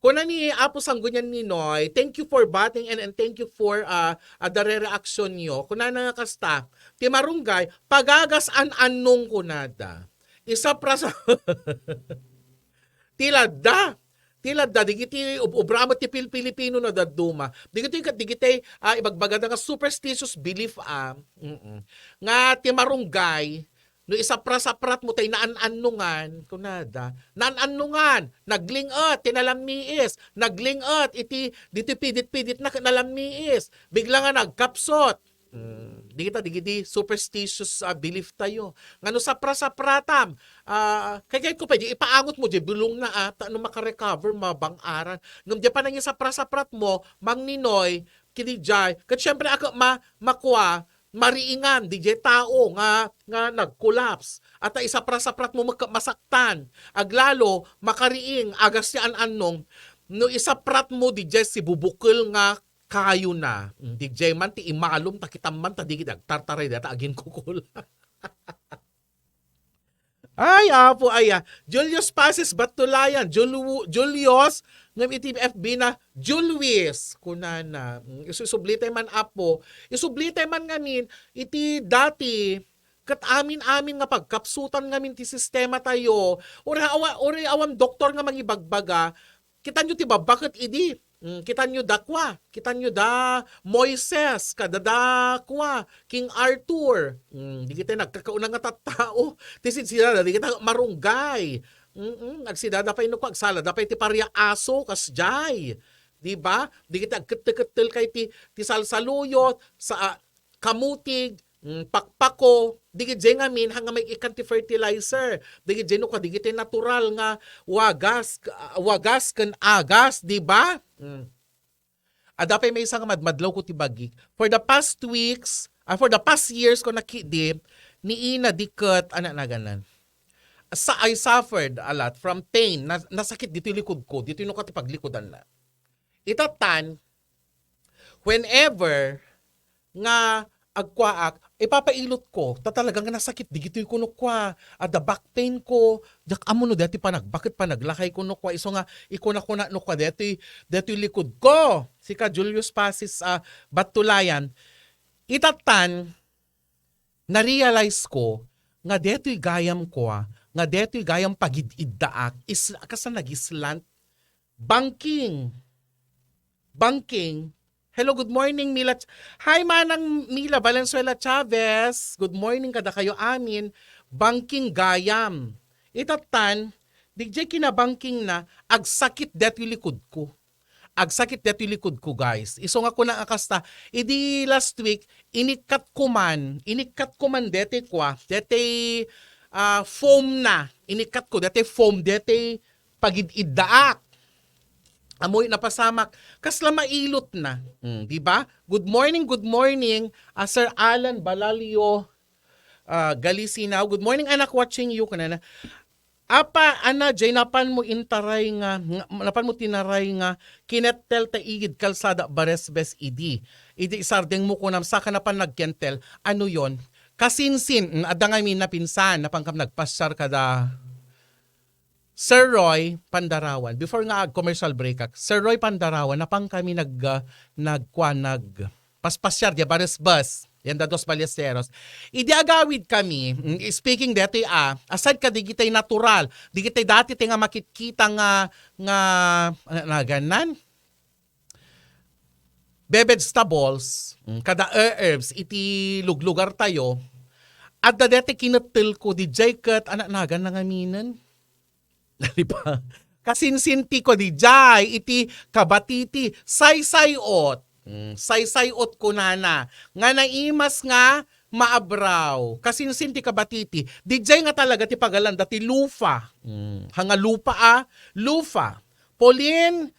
Kuna ni Apo Sanggunian Ninoy, "Thank you for butting in and thank you for, ah, ah, the re-reaction nyo." Kunana nga kasta, ti marunggay, "Pagagas an-annong," kunada. Isapras-, ti ladda. Ti ladda, digiti ub-, ubra met ti Pil-, Pilipino na dadduma. Digitoy ket, digitoy, ah, ibagbagada nga superstitious belief, ah. Mm-mm. Nga ti marunggay, no isapra-saprat mo tay naan-annongan, kunada. Naan-annongan, nagling-et ti nalammiis, nagling-et iti, ditoy pidit-pidit na nalammiis, bigla nga nagkapsot. Mm, digita, digidi superstitious, ah, belief tayo. Nga no sapra-sapratam, ah, kay, kay ko pwede ipaangot mo, di bulong na, ah, ta no makarecover, mabang-aran. Ngem di pa nangisapra-saprat mo, Mang Ninoy, kidi jay, ket syempre, ako ma-, makua, mariingan, di jay tao nga, nga nag-collapse. At isapra-saprat mo, mak-, masaktan. Aglalo, makariing, agas ti an-annong, no isaprat mo, di jay sibubukel nga kayo na. Mm, di jay man ti imalom, ta kitam man, ta di agtartaray data aginkukul. Ay, Apo, ay, ah. Julius Pasis Batulayan, Julu-, Julius, ngem iti F B na, Julwis, kunana. Mm, isu-, isublitay man, Apo. Isublitay man ngamin, iti dati, ket amin-amin nga pagkapsutan ngamin ti sistema tayo. Uri awa-, uri awan doktor nga mangibagbaga, kitanyo ti babbaket idi. Mm, kitanyo da kua, kitanyo da Moises, kada da kua, King Arthur. Mm, digitay nagkakauna nga tattao. Ti sidsida, digitay marunggay. Mm-mm, agsidada pay no kua, agsalada pay ti paria aso, kasjay. Di ba? Digitay agkettel-kettel kay ti, ti salsaluyot, sa, ah, kamutig, mm, pakpako, digitay ngamin, hanga may ikan ti fertilizer. Digitay no kua, digitay natural nga wagas, ah, wagas ken agas, di ba? Mm. Adda pay maysa nga madmadlaw ko ti bagik. For the past weeks, ah, for the past years ko nakidi, ni ina di ket, ano naganan. Sa, I suffered a lot from pain. Na, nasakit ditoy likod ko, ditoy no kua ti paglikudan na. Itatan, whenever nga agkuaak, ipapailot ko, ta talaga nga nasakit digitoy kuno kua, adda back pain ko, diak ammo no daytoy panagbaket panaglakay kuno kua, isu nga ikuna kuna no kua daytoy, daytoy likod ko. Sika Julius Pasis, ah, Batulayan, itattan, na-realize ko nga daytoy gayam kua, nga daytoy gayam pagid-iddaak, is-, kasla nag-islant. Banking. Banking. Hello, good morning, Mila Ch-, Hi, Manang Mila Valenzuela Chavez. Good morning kadakayo amin. Banking gayam. Itattan, diay kinabangking na, agsakit daytoy likod ko. Agsakit daytoy likod ko, guys. Isu nga kuna nga kasta, idi last week, inikkat ko man, inikkat ko man daytoy kua, daytoy, ah, foam na. Inikkat ko daytoy foam, daytoy pagid-iddaak. Amoy napasamak, kasla mailot na. Hmm, di ba? Good morning, good morning, ah, Sir Alan Balalio, ah, Galisinaw. Good morning, anak, watching you. Kunana, Apa, ana, jay napan mo intaray nga, nga, napan mo tinaray nga kinettel ta igid kalsada Baresbes idi. Idi isardeng mo kunam, saka napan nagkentel. Ano yon? Kasinsin, mm, adda ngamin napinsan, napan kam nagpasyar kada Sir Roy Pandarawan. Before nga ag-commercial break ak, Sir Roy Pandarawan, napan kami nag, ah, nagkua, nag, paspasyar, diay Baresbes, yan da Dos Ballesteros. Idi agawid kami, mm, speaking deti, ah, aside ka digitay natural, digitay dati ti nga makitkita nga, nga, ano, nagannan? Be-, vegetables, mm, kada herbs, iti luglugar tayo, adda deti kinettel ko, diay ket, ano, nagan na ngaminen? Di ba? Kasinsinti ko diay iti kabatiti, saysay-ot. Mm, saysay-ot kunana, nga naimas nga maabraw. Kasinsinti kabatiti, diay nga talaga ti pagalanda ti lufa. Mm, ha nga lupa a, lufa. Pauline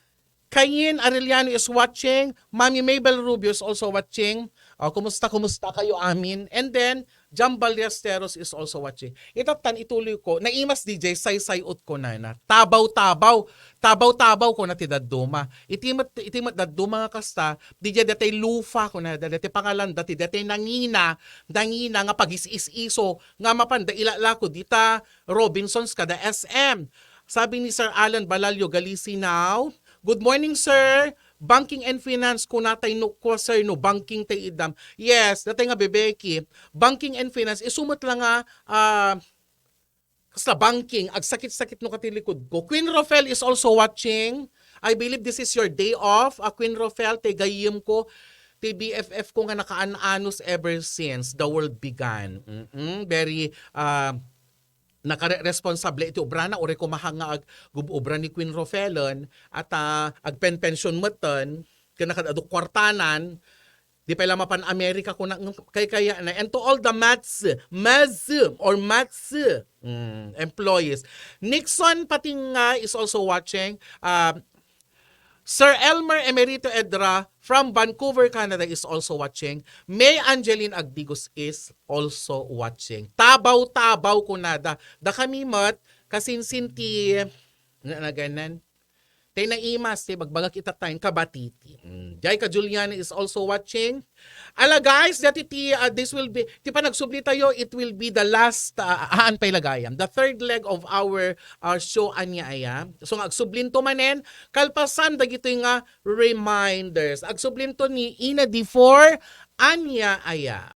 Cain Arellano is watching. Mami Mabel Rubio is also watching. Oh, kumusta, kumusta kayo amin? And then, Jam Ballesteros is also watching. Itattan ituloy ko, naimas diay, saysay-ot kunana. Tabaw-tabaw, tabaw-tabaw kuna ti dadduma. Iti met, iti met dadduma nga kasta, diay datay lufa kuna, datay pangalan, dati datay nangina, nangina nga pagis-is-iso, nga mapanda ilalako dita Robinsons kada S M. Sabi ni Sir Alan Balalio Galisinaw, "Good morning, sir. Banking and finance, kunatay no, kua, sir, no banking tay iddam." Yes, datay nga bebeki. Banking and finance, isu met la nga, ah, kasla banking, agsakit-sakit no kati likod ko. Queen Rofel is also watching. I believe this is your day off. Ah, Queen Rofel, ti gayyem ko, ti B F F ko nga nakaan-anos ever since the world began. Mm-mm, very, ah, nakare-, responsable iti obrana, uray kumahang nga ag-, gub-obra ni Queen Rofelon, at, ah, agpenpension metten, ken nakad-adu kuartanan, di pay la mapan Amerika, kuna, ng-, kay kaya na. And to all the mats, mats, or mats, mm, employees. Nixon Patinga is also watching. Ah, Sir Elmer Emerito Edra from Vancouver, Canada is also watching. May Angeline Agdigos is also watching. Tabaw-tabaw kunada. Da kami met, kasinsin ti, na, na ganan. Tay naimas, ti bagbagak ita tayo, kabatiti. Mm. Jaika Juliana is also watching. Ala guys, dati ti, ah, this will be, ti panagsubli tayo, it will be the last, ah, haan pay lagayam. The third leg of our, ah, show, anya aya. So, nga agsublinto manen, kalpasan dagitoy nga reminders. Agsublinto ni Ina D four, anya aya.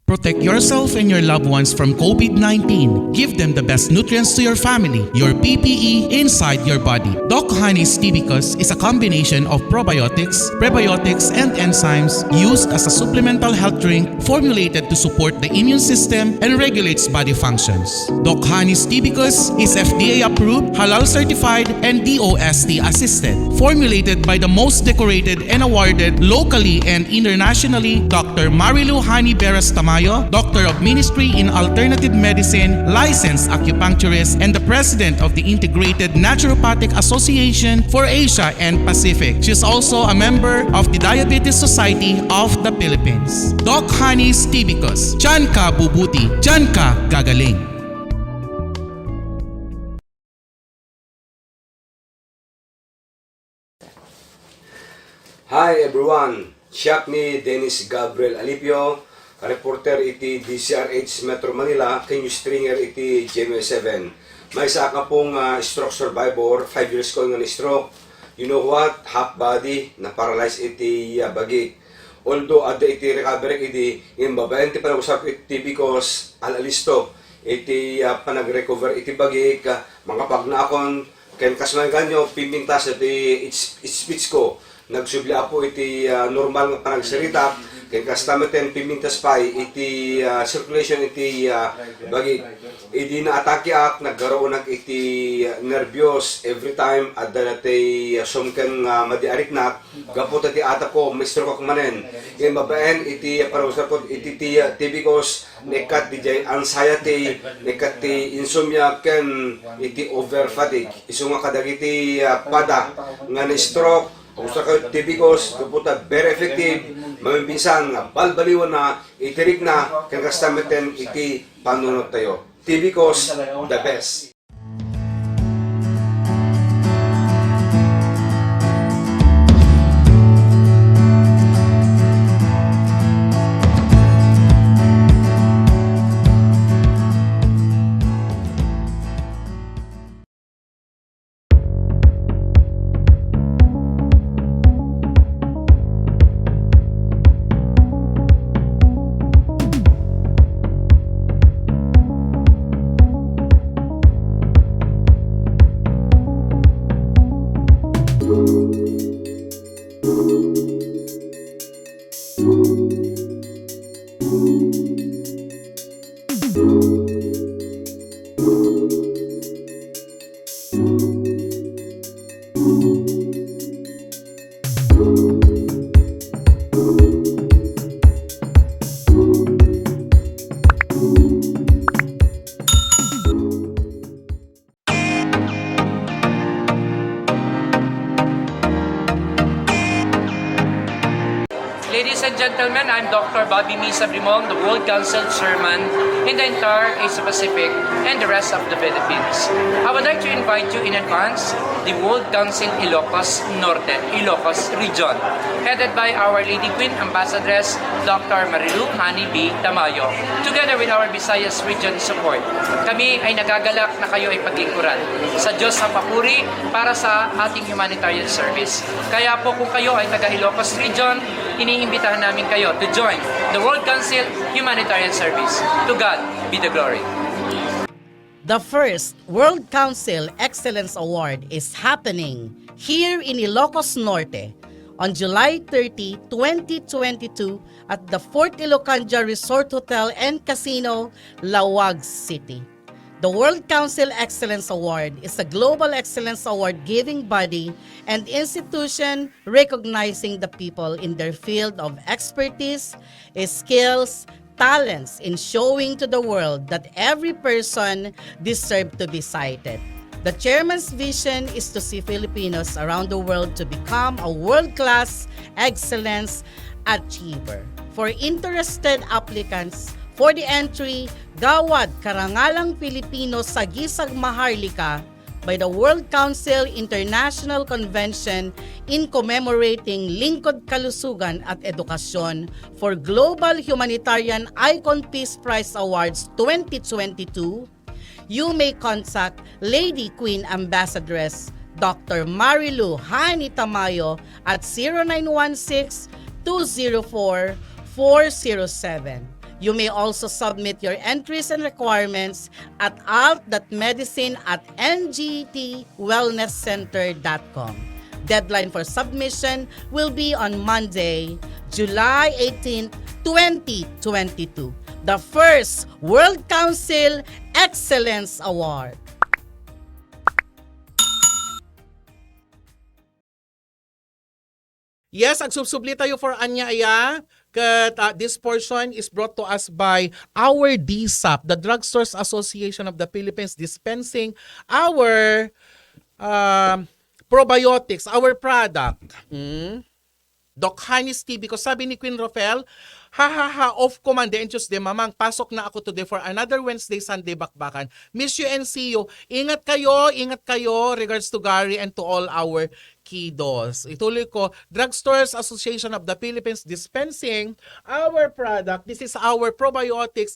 Protect yourself and your loved ones from COVID nineteen. Give them the best nutrients to your family, your P P E inside your body. Doc Honey's Tibicus is a combination of probiotics, prebiotics, and enzymes used as a supplemental health drink formulated to support the immune system and regulates body functions. Doc Honey's Tibicus is F D A approved, halal certified, and D O S T assisted. Formulated by the most decorated and awarded locally and internationally, Doctor Marilu Honey Beras Tamayo, Doctor of Ministry in Alternative Medicine, licensed acupuncturist, and the President of the Integrated Naturopathic Association for Asia and Pacific. She is also a member of the Diabetes Society of the Philippines. Doc Honey's Tibicus. Diyan ka bubuti. Diyan ka gagaling. Hi everyone! Siak ni Dennis Gabriel Alipio, reporter iti D Z R H Metro Manila, ken news stringer iti G M A seven. Maysa a pung, ah, stroke survivor, five years ko nga na-stroke. You know what? Half body, na-paralyze iti, ah, bagik. Although adda iti recovery idi, ngem babaen ti panagusarko iti T B cause, al-alisto iti, ah, panag-recover iti bagik, ah, mangapagnaakon, ken kas maganyo, pimpintas iti its-, speech ko. Nagsubli, Apo, iti, ah, normal nga panagsaritak, ken kasta met ten pimpintas pay iti, ah, circulation iti, ah, bagik. Idi naatakeak, naggaruonak iti, ah, nerbios. Every time, adda daytay, ah, sumken nga madi a riknak, gapu ta ti atapko, ma-strokeak manen. Ngem babaen iti, ah, panagusarko iti, ti, ah, T B cause, naikkat diay anxiety, naikkat ti insomnia, ken iti over fatigue. Isu nga kadagiti, ah, pada nga na-stroke, agusarko iti T B cause, gapu ta very effective, maminsan nga balbaliwanna iti rikna, ken kasta met ten iti panunottayo. T B cause, the best. Ladies and gentlemen, I'm Doctor Bobby Misa Brimong, the World Council Chairman, in the entire Asia Pacific and the rest of the Philippines. I would like to invite you in advance the World Council Ilocos Norte, Ilocos Region, headed by Our Lady Queen Ambassadress Doctor Marilu Honey B. Tamayo, together with our Visayas Region support. Kami ay nagagalak na kayo ay paglingkuran. Sa Diyos ang papuri para sa ating humanitarian service. Kaya po, kung kayo ay taga Ilocos Region, iniimbitahan namin kayo to join the World Council Humanitarian Service. To God be the glory. The first World Council Excellence Award is happening here in Ilocos Norte on July thirty, twenty twenty-two, at the Fort Ilocandia Resort Hotel and Casino, Laoag City. The World Council Excellence Award is a global excellence award-giving body and institution recognizing the people in their field of expertise, skills, talents in showing to the world that every person deserves to be cited. The chairman's vision is to see Filipinos around the world to become a world-class excellence achiever. For interested applicants for the entry, Gawad Karangalang Pilipino Sagisag Maharlika by the World Council International Convention in commemorating Lingkod Kalusugan at Edukasyon for Global Humanitarian Icon Peace Prize Awards twenty twenty-two, you may contact Lady Queen Ambassadress Doctor Marilu Honey Tamayo at zero nine one six, two zero four, four zero seven. You may also submit your entries and requirements at alt dot medicine at N G T wellness center dot com. Deadline for submission will be on Monday, July eighteenth, twenty twenty-two. The first World Council Excellence Award. Yes, agsubsubli tayo for ania aya. Ket, ah, this portion is brought to us by our D S A P, the Drugstores Association of the Philippines, dispensing our, um, probiotics, our product. Mm. Doc Honey's T V ko. Sabi ni Queen Rofel, "Ha, ha, ha, off ko Monday and Tuesday, Mamang. Pasok na ako today for another Wednesday, Sunday bakbakan. Miss you and see you." Ingat kayo, ingat kayo. Regards to Gary and to all our kiddos. Ituloy ko, Drugstores Association of the Philippines dispensing our product. This is our probiotics.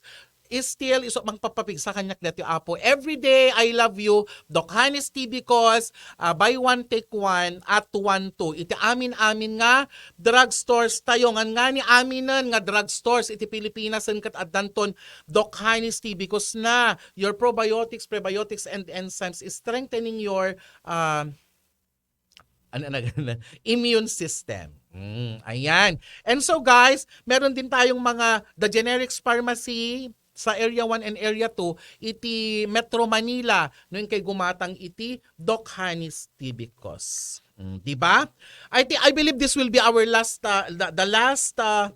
Is still isu mangpapapigsa kaniak daytoy, Apo. Every day, I love you. Doc Honey's T V cos, ah, buy one, take one, at one, two. Iti amin-amin nga drugstores tayo, ngan ngani aminen nga drugstores iti Pilipinas, ket addanton Doc Honey's T V cos na. Your probiotics, prebiotics, and enzymes is strengthening your, ah, ano, ano, ano, immune system. Mm, ayan. And so guys, meron din tayong mga the generics pharmacy sa Area one and Area two iti Metro Manila no inkay gumatang iti Doc Honey's T V cos. Mm, di ba? I thi- I believe this will be our last, uh, the, the last, uh,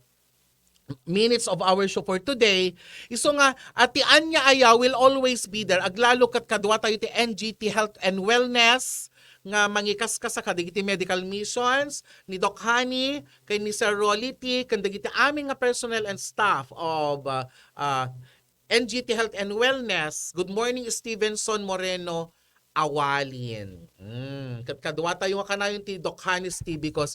minutes of our show for today. Isu nga, a, ti ania aya will always be there. Aglalo ket kadua tayo ti N G T Health and Wellness nga mangikaskasa kadagiti medical missions ni Doc Honey, ken ni Sir Rolly T, ken dagiti amin nga personnel and staff of, uh, uh, N G T Health and Wellness. Good morning, Stevenson Moreno Awalin. Mm, ket kadua tayo nga kanayon ti Doc Honey's T V cos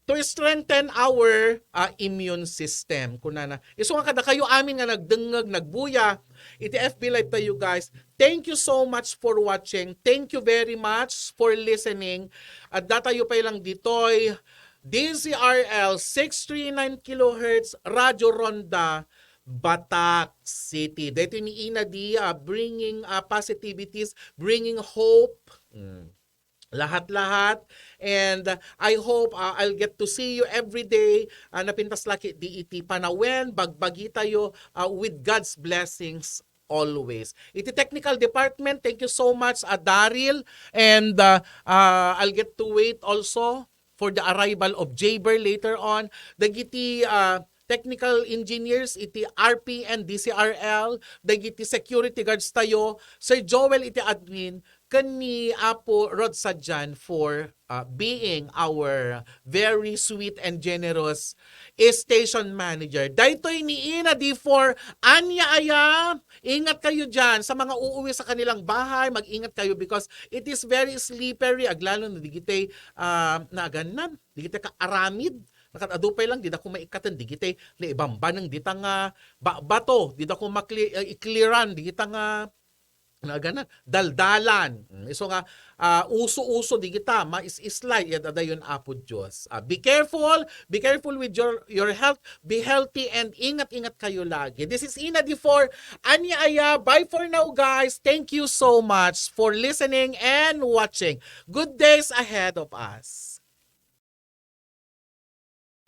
to strengthen our, ah, immune system. Kunana, isu nga kadakayo amin nga nagdengngeg, nagbuya iti F B Live tayo, guys. Thank you so much for watching. Thank you very much for listening. At datayo pay lang ditoy, D Z R L six three nine kilohertz, Radyo Ronda, Batac City. Daytoy ni Ina Di, ah, bringing, ah, positivities, bringing hope. Mm. Lahat-lahat. And, uh, I hope, uh, I'll get to see you every day. Uh, napintas la ketdi iti panawen, bagbagi tayo, uh, with God's blessings always. Iti technical department, thank you so much, uh, Daryl. And, uh, uh, I'll get to wait also for the arrival of Jaber later on. Dagiti, uh, technical engineers iti R P N D C R L, dagiti security guards tayo, Sir Joel iti admin, ken ni Apo Rod Sadian for, uh, being our very sweet and generous station manager. Daytoy ni Ina Di for ania aya. Ingat kayo diyan. Sa mga uuwi sa kanilang bahay, mag-ingat kayo because it is very slippery. Aglalo na digitay, ah, naagannan. Digitay kaaramid. Nakat-adu pay lang, dida ko maikkaten. Digitay naibambaneng dita nga ba-, bato. Dida ko makli-, eh, ikliran. Digita nga nagana, daldalan. Mm, isu nga, ah, uso-uso digita, maislay, ket adayon Apo Dios. Ah, be careful, be careful with your, your health, be healthy, and ingat-ingat kayo lagi. This is Ina Di for Ania Aya. Bye for now, guys. Thank you so much for listening and watching. Good days ahead of us.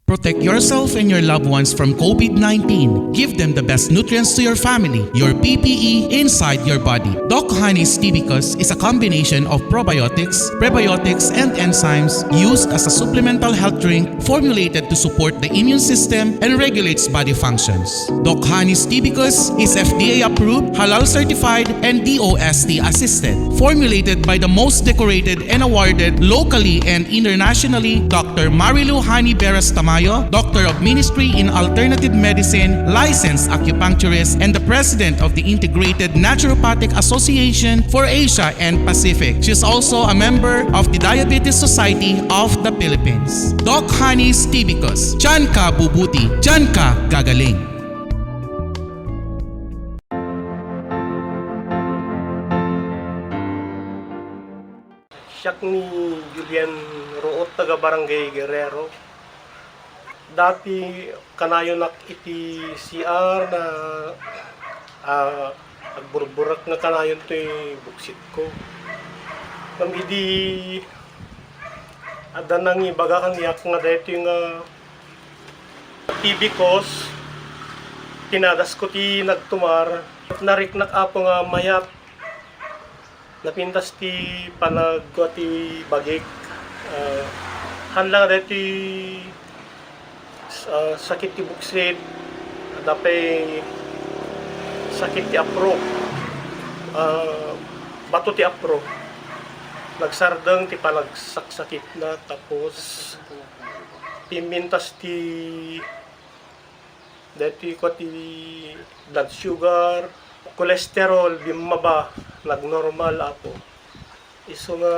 Protect yourself and your loved ones from COVID nineteen. Give them the best nutrients to your family, your P P E inside your body. Doc Honey's Tibicus is a combination of probiotics, prebiotics, and enzymes used as a supplemental health drink formulated to support the immune system and regulates body functions. Doc Honey's Tibicus is F D A approved, halal certified, and D O S T assisted. Formulated by the most decorated and awarded locally and internationally, Doctor Marilu Honey Beras Tamayo, Doctor of Ministry in Alternative Medicine, licensed acupuncturist, and the President of the Integrated Naturopathic Association for Asia and Pacific. She is also a member of the Diabetes Society of the Philippines. Doc Honey's Tibicus. Diyan ka bubuti. Diyan ka gagaling. Siak ni Julian Root, taga Barangay Guerrero. Dati kanayonak iti C R na, ah, agburburek nga kanayon toy buksitko. Ngem idi adda nangibaga kaniak nga daytoy nga T B cause, tinadasko ti nagtumar. Nariknak, Apo, nga mayat. Napintas ti panagkua ti bagik. Ah, haan la nga daytoy, ah, sakit ti buksit, adda pay sakit ti apro. Ah, bato ti apro. Nagsardeng ti panagsaksakitna, tapos Immintas ti daytoy ko ti blood sugar, cholesterol, bimmaba, nagnormal, Apo. Isu nga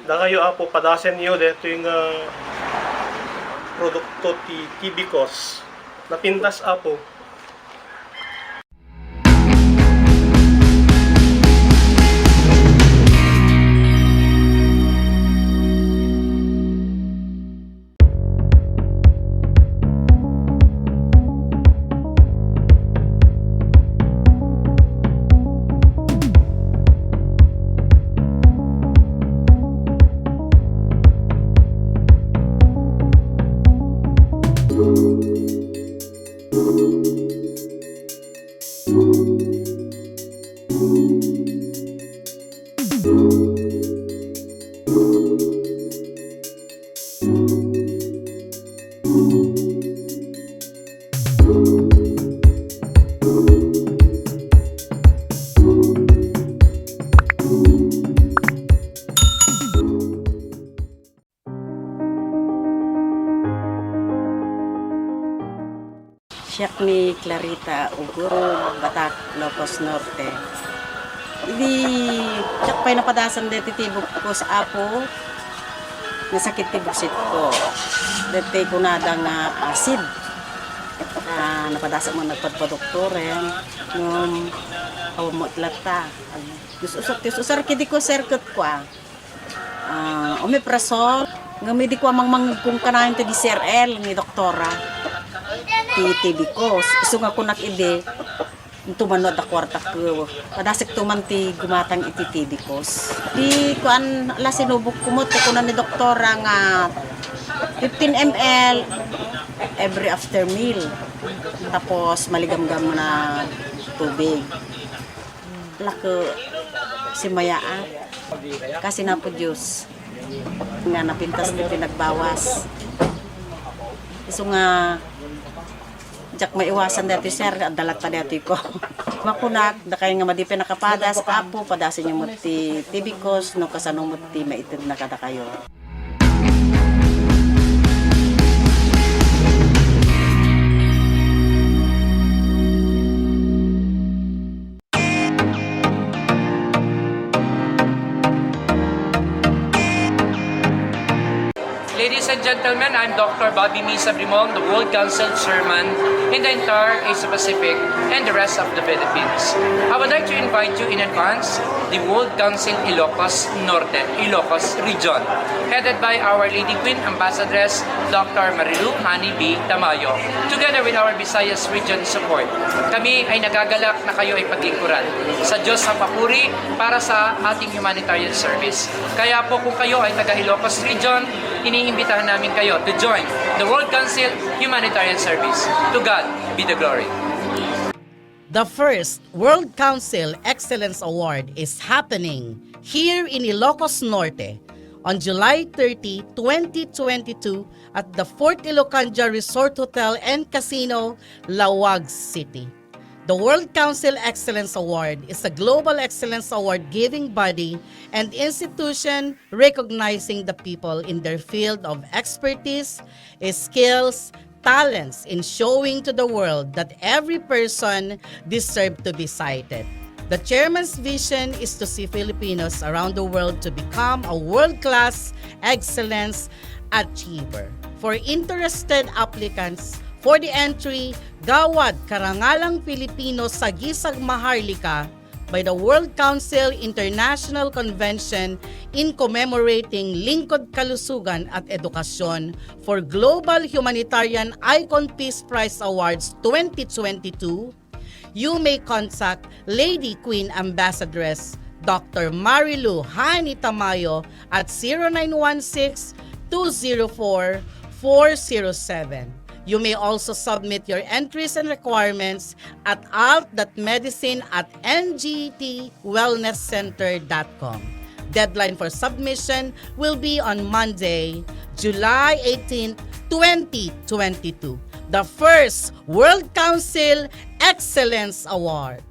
dakayo, Apo, padasenyo daytoy nga produkto ti Tibicos. Napintas, Apo. Siak ni Clarita Ugurog, Batac, Ilocos Norte. Idi, diak pay napadasan deti Tibicos, Apo, nasakit ti buksitko. Deti kunada nga acid. Ah, napadasan met nagpadpadoktoren, ngem awan met latta. Us-usar, us-usar kidi ko, sir, ket kua. Ah, omeprazole, ngem idi kua mangmangngegko kanayon ti D C R L ni doktora. Ti Tibicos, isu nga kunak idi, inton no adda kuartak, padasek to man ti gumatang iti Tibicos. Di kuan, ala, sinubok ko met, ti kuna ni doktora nga fifteen M L every after meal. Tapos, maligamgam na tubig. Lako, simayaat. Kasi napo Diyos nga napintas ti pinagbawas. Isu nga, diak maiwasan daytoy, sir, adda latta daytoy ko. Makunak, dakay nga madi pay nakapadas, Apo, padasenyo met ti Tibicos, no kasano met ti maitedna kadakayo. Ladies and gentlemen, I'm Doctor Bobby Misa Brimong, the World Council Chairman in the entire Asia Pacific and the rest of the Philippines. I would like to invite you in advance the World Council Ilocos Norte, Ilocos Region, headed by Our Lady Queen Ambassadress Doctor Marilu Honey B. Tamayo, together with our Visayas Region support. Kami ay nagagalak na kayo ay paglingkuran sa Diyos sa papuri para sa ating humanitarian service. Kaya po, kung kayo ay taga Ilocos Region, iniimbitahan namin kayo to join the World Council Humanitarian Service. To God be the glory. The first World Council Excellence Award is happening here in Ilocos Norte on July thirty, twenty twenty-two, at the Fort Ilocandia Resort Hotel and Casino, Laoag City. The World Council Excellence Award is a global excellence award-giving body and institution recognizing the people in their field of expertise, skills, talents in showing to the world that every person deserves to be cited. The chairman's vision is to see Filipinos around the world to become a world-class excellence achiever. For interested applicants for the entry, Gawad Karangalang Pilipino Sagisag Maharlika, by the World Council International Convention in commemorating Lingkod Kalusugan at Edukasyon for Global Humanitarian Icon Peace Prize Awards twenty twenty-two, you may contact Lady Queen Ambassadress Doctor Marilu Honey Tamayo at zero nine one six, two zero four, four zero seven. You may also submit your entries and requirements at alt dot medicine at N G T wellness center dot com. Deadline for submission will be on Monday, July eighteenth, twenty twenty-two. The first World Council Excellence Award.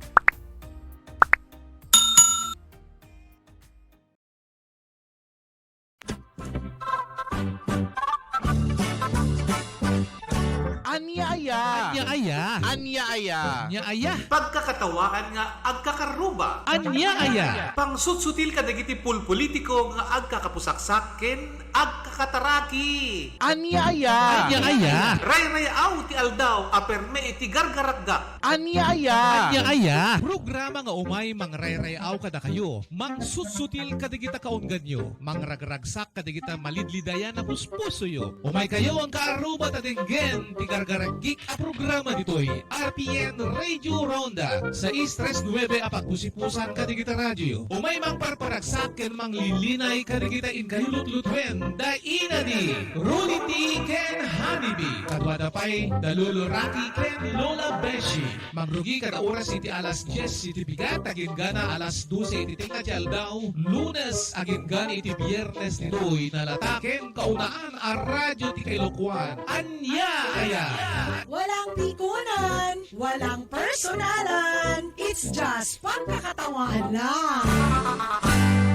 Ania aya? Ania aya? Ania aya? Pagkakatawaan nga agkakarruba. Ania aya? Pangsutsutil kadagiti pulpolitiko nga agkakapusaksak ken agkakataraki. Ania aya? Ania aya? Rayrayaw ti aldaw a perme iti gargaragak. Ania aya? Ania aya? Programa nga umay mangrayrayaw kadakayo, mangsutsutil kadagita kaungganyo, mangragragsak kadagita malidlidayan a puspusoyo. Umaykayo, agkarruba, ta denggen ti gargaragik a programa ditoy R P N Radio Ronda, sais tres nuebe a pagpusipusan kadagita radio. Umay mangparparagsak ken manglilinay kadagita inkayo lutlutuen, da inadi, Rudy T ken Honey B. Kaduada pay da Lolo Rocky ken Lola Beshi. Mangrugi kada oras iti alas dies iti bigat, agingga alas dose iti tengnga ti aldaw, Lunes, agingga iti Biernes, ditoy nalata ken kaunaan a radio ti Kailokuan. Ania aya? Walang pikunan, walang personalan. It's just pagkakatawaan lang.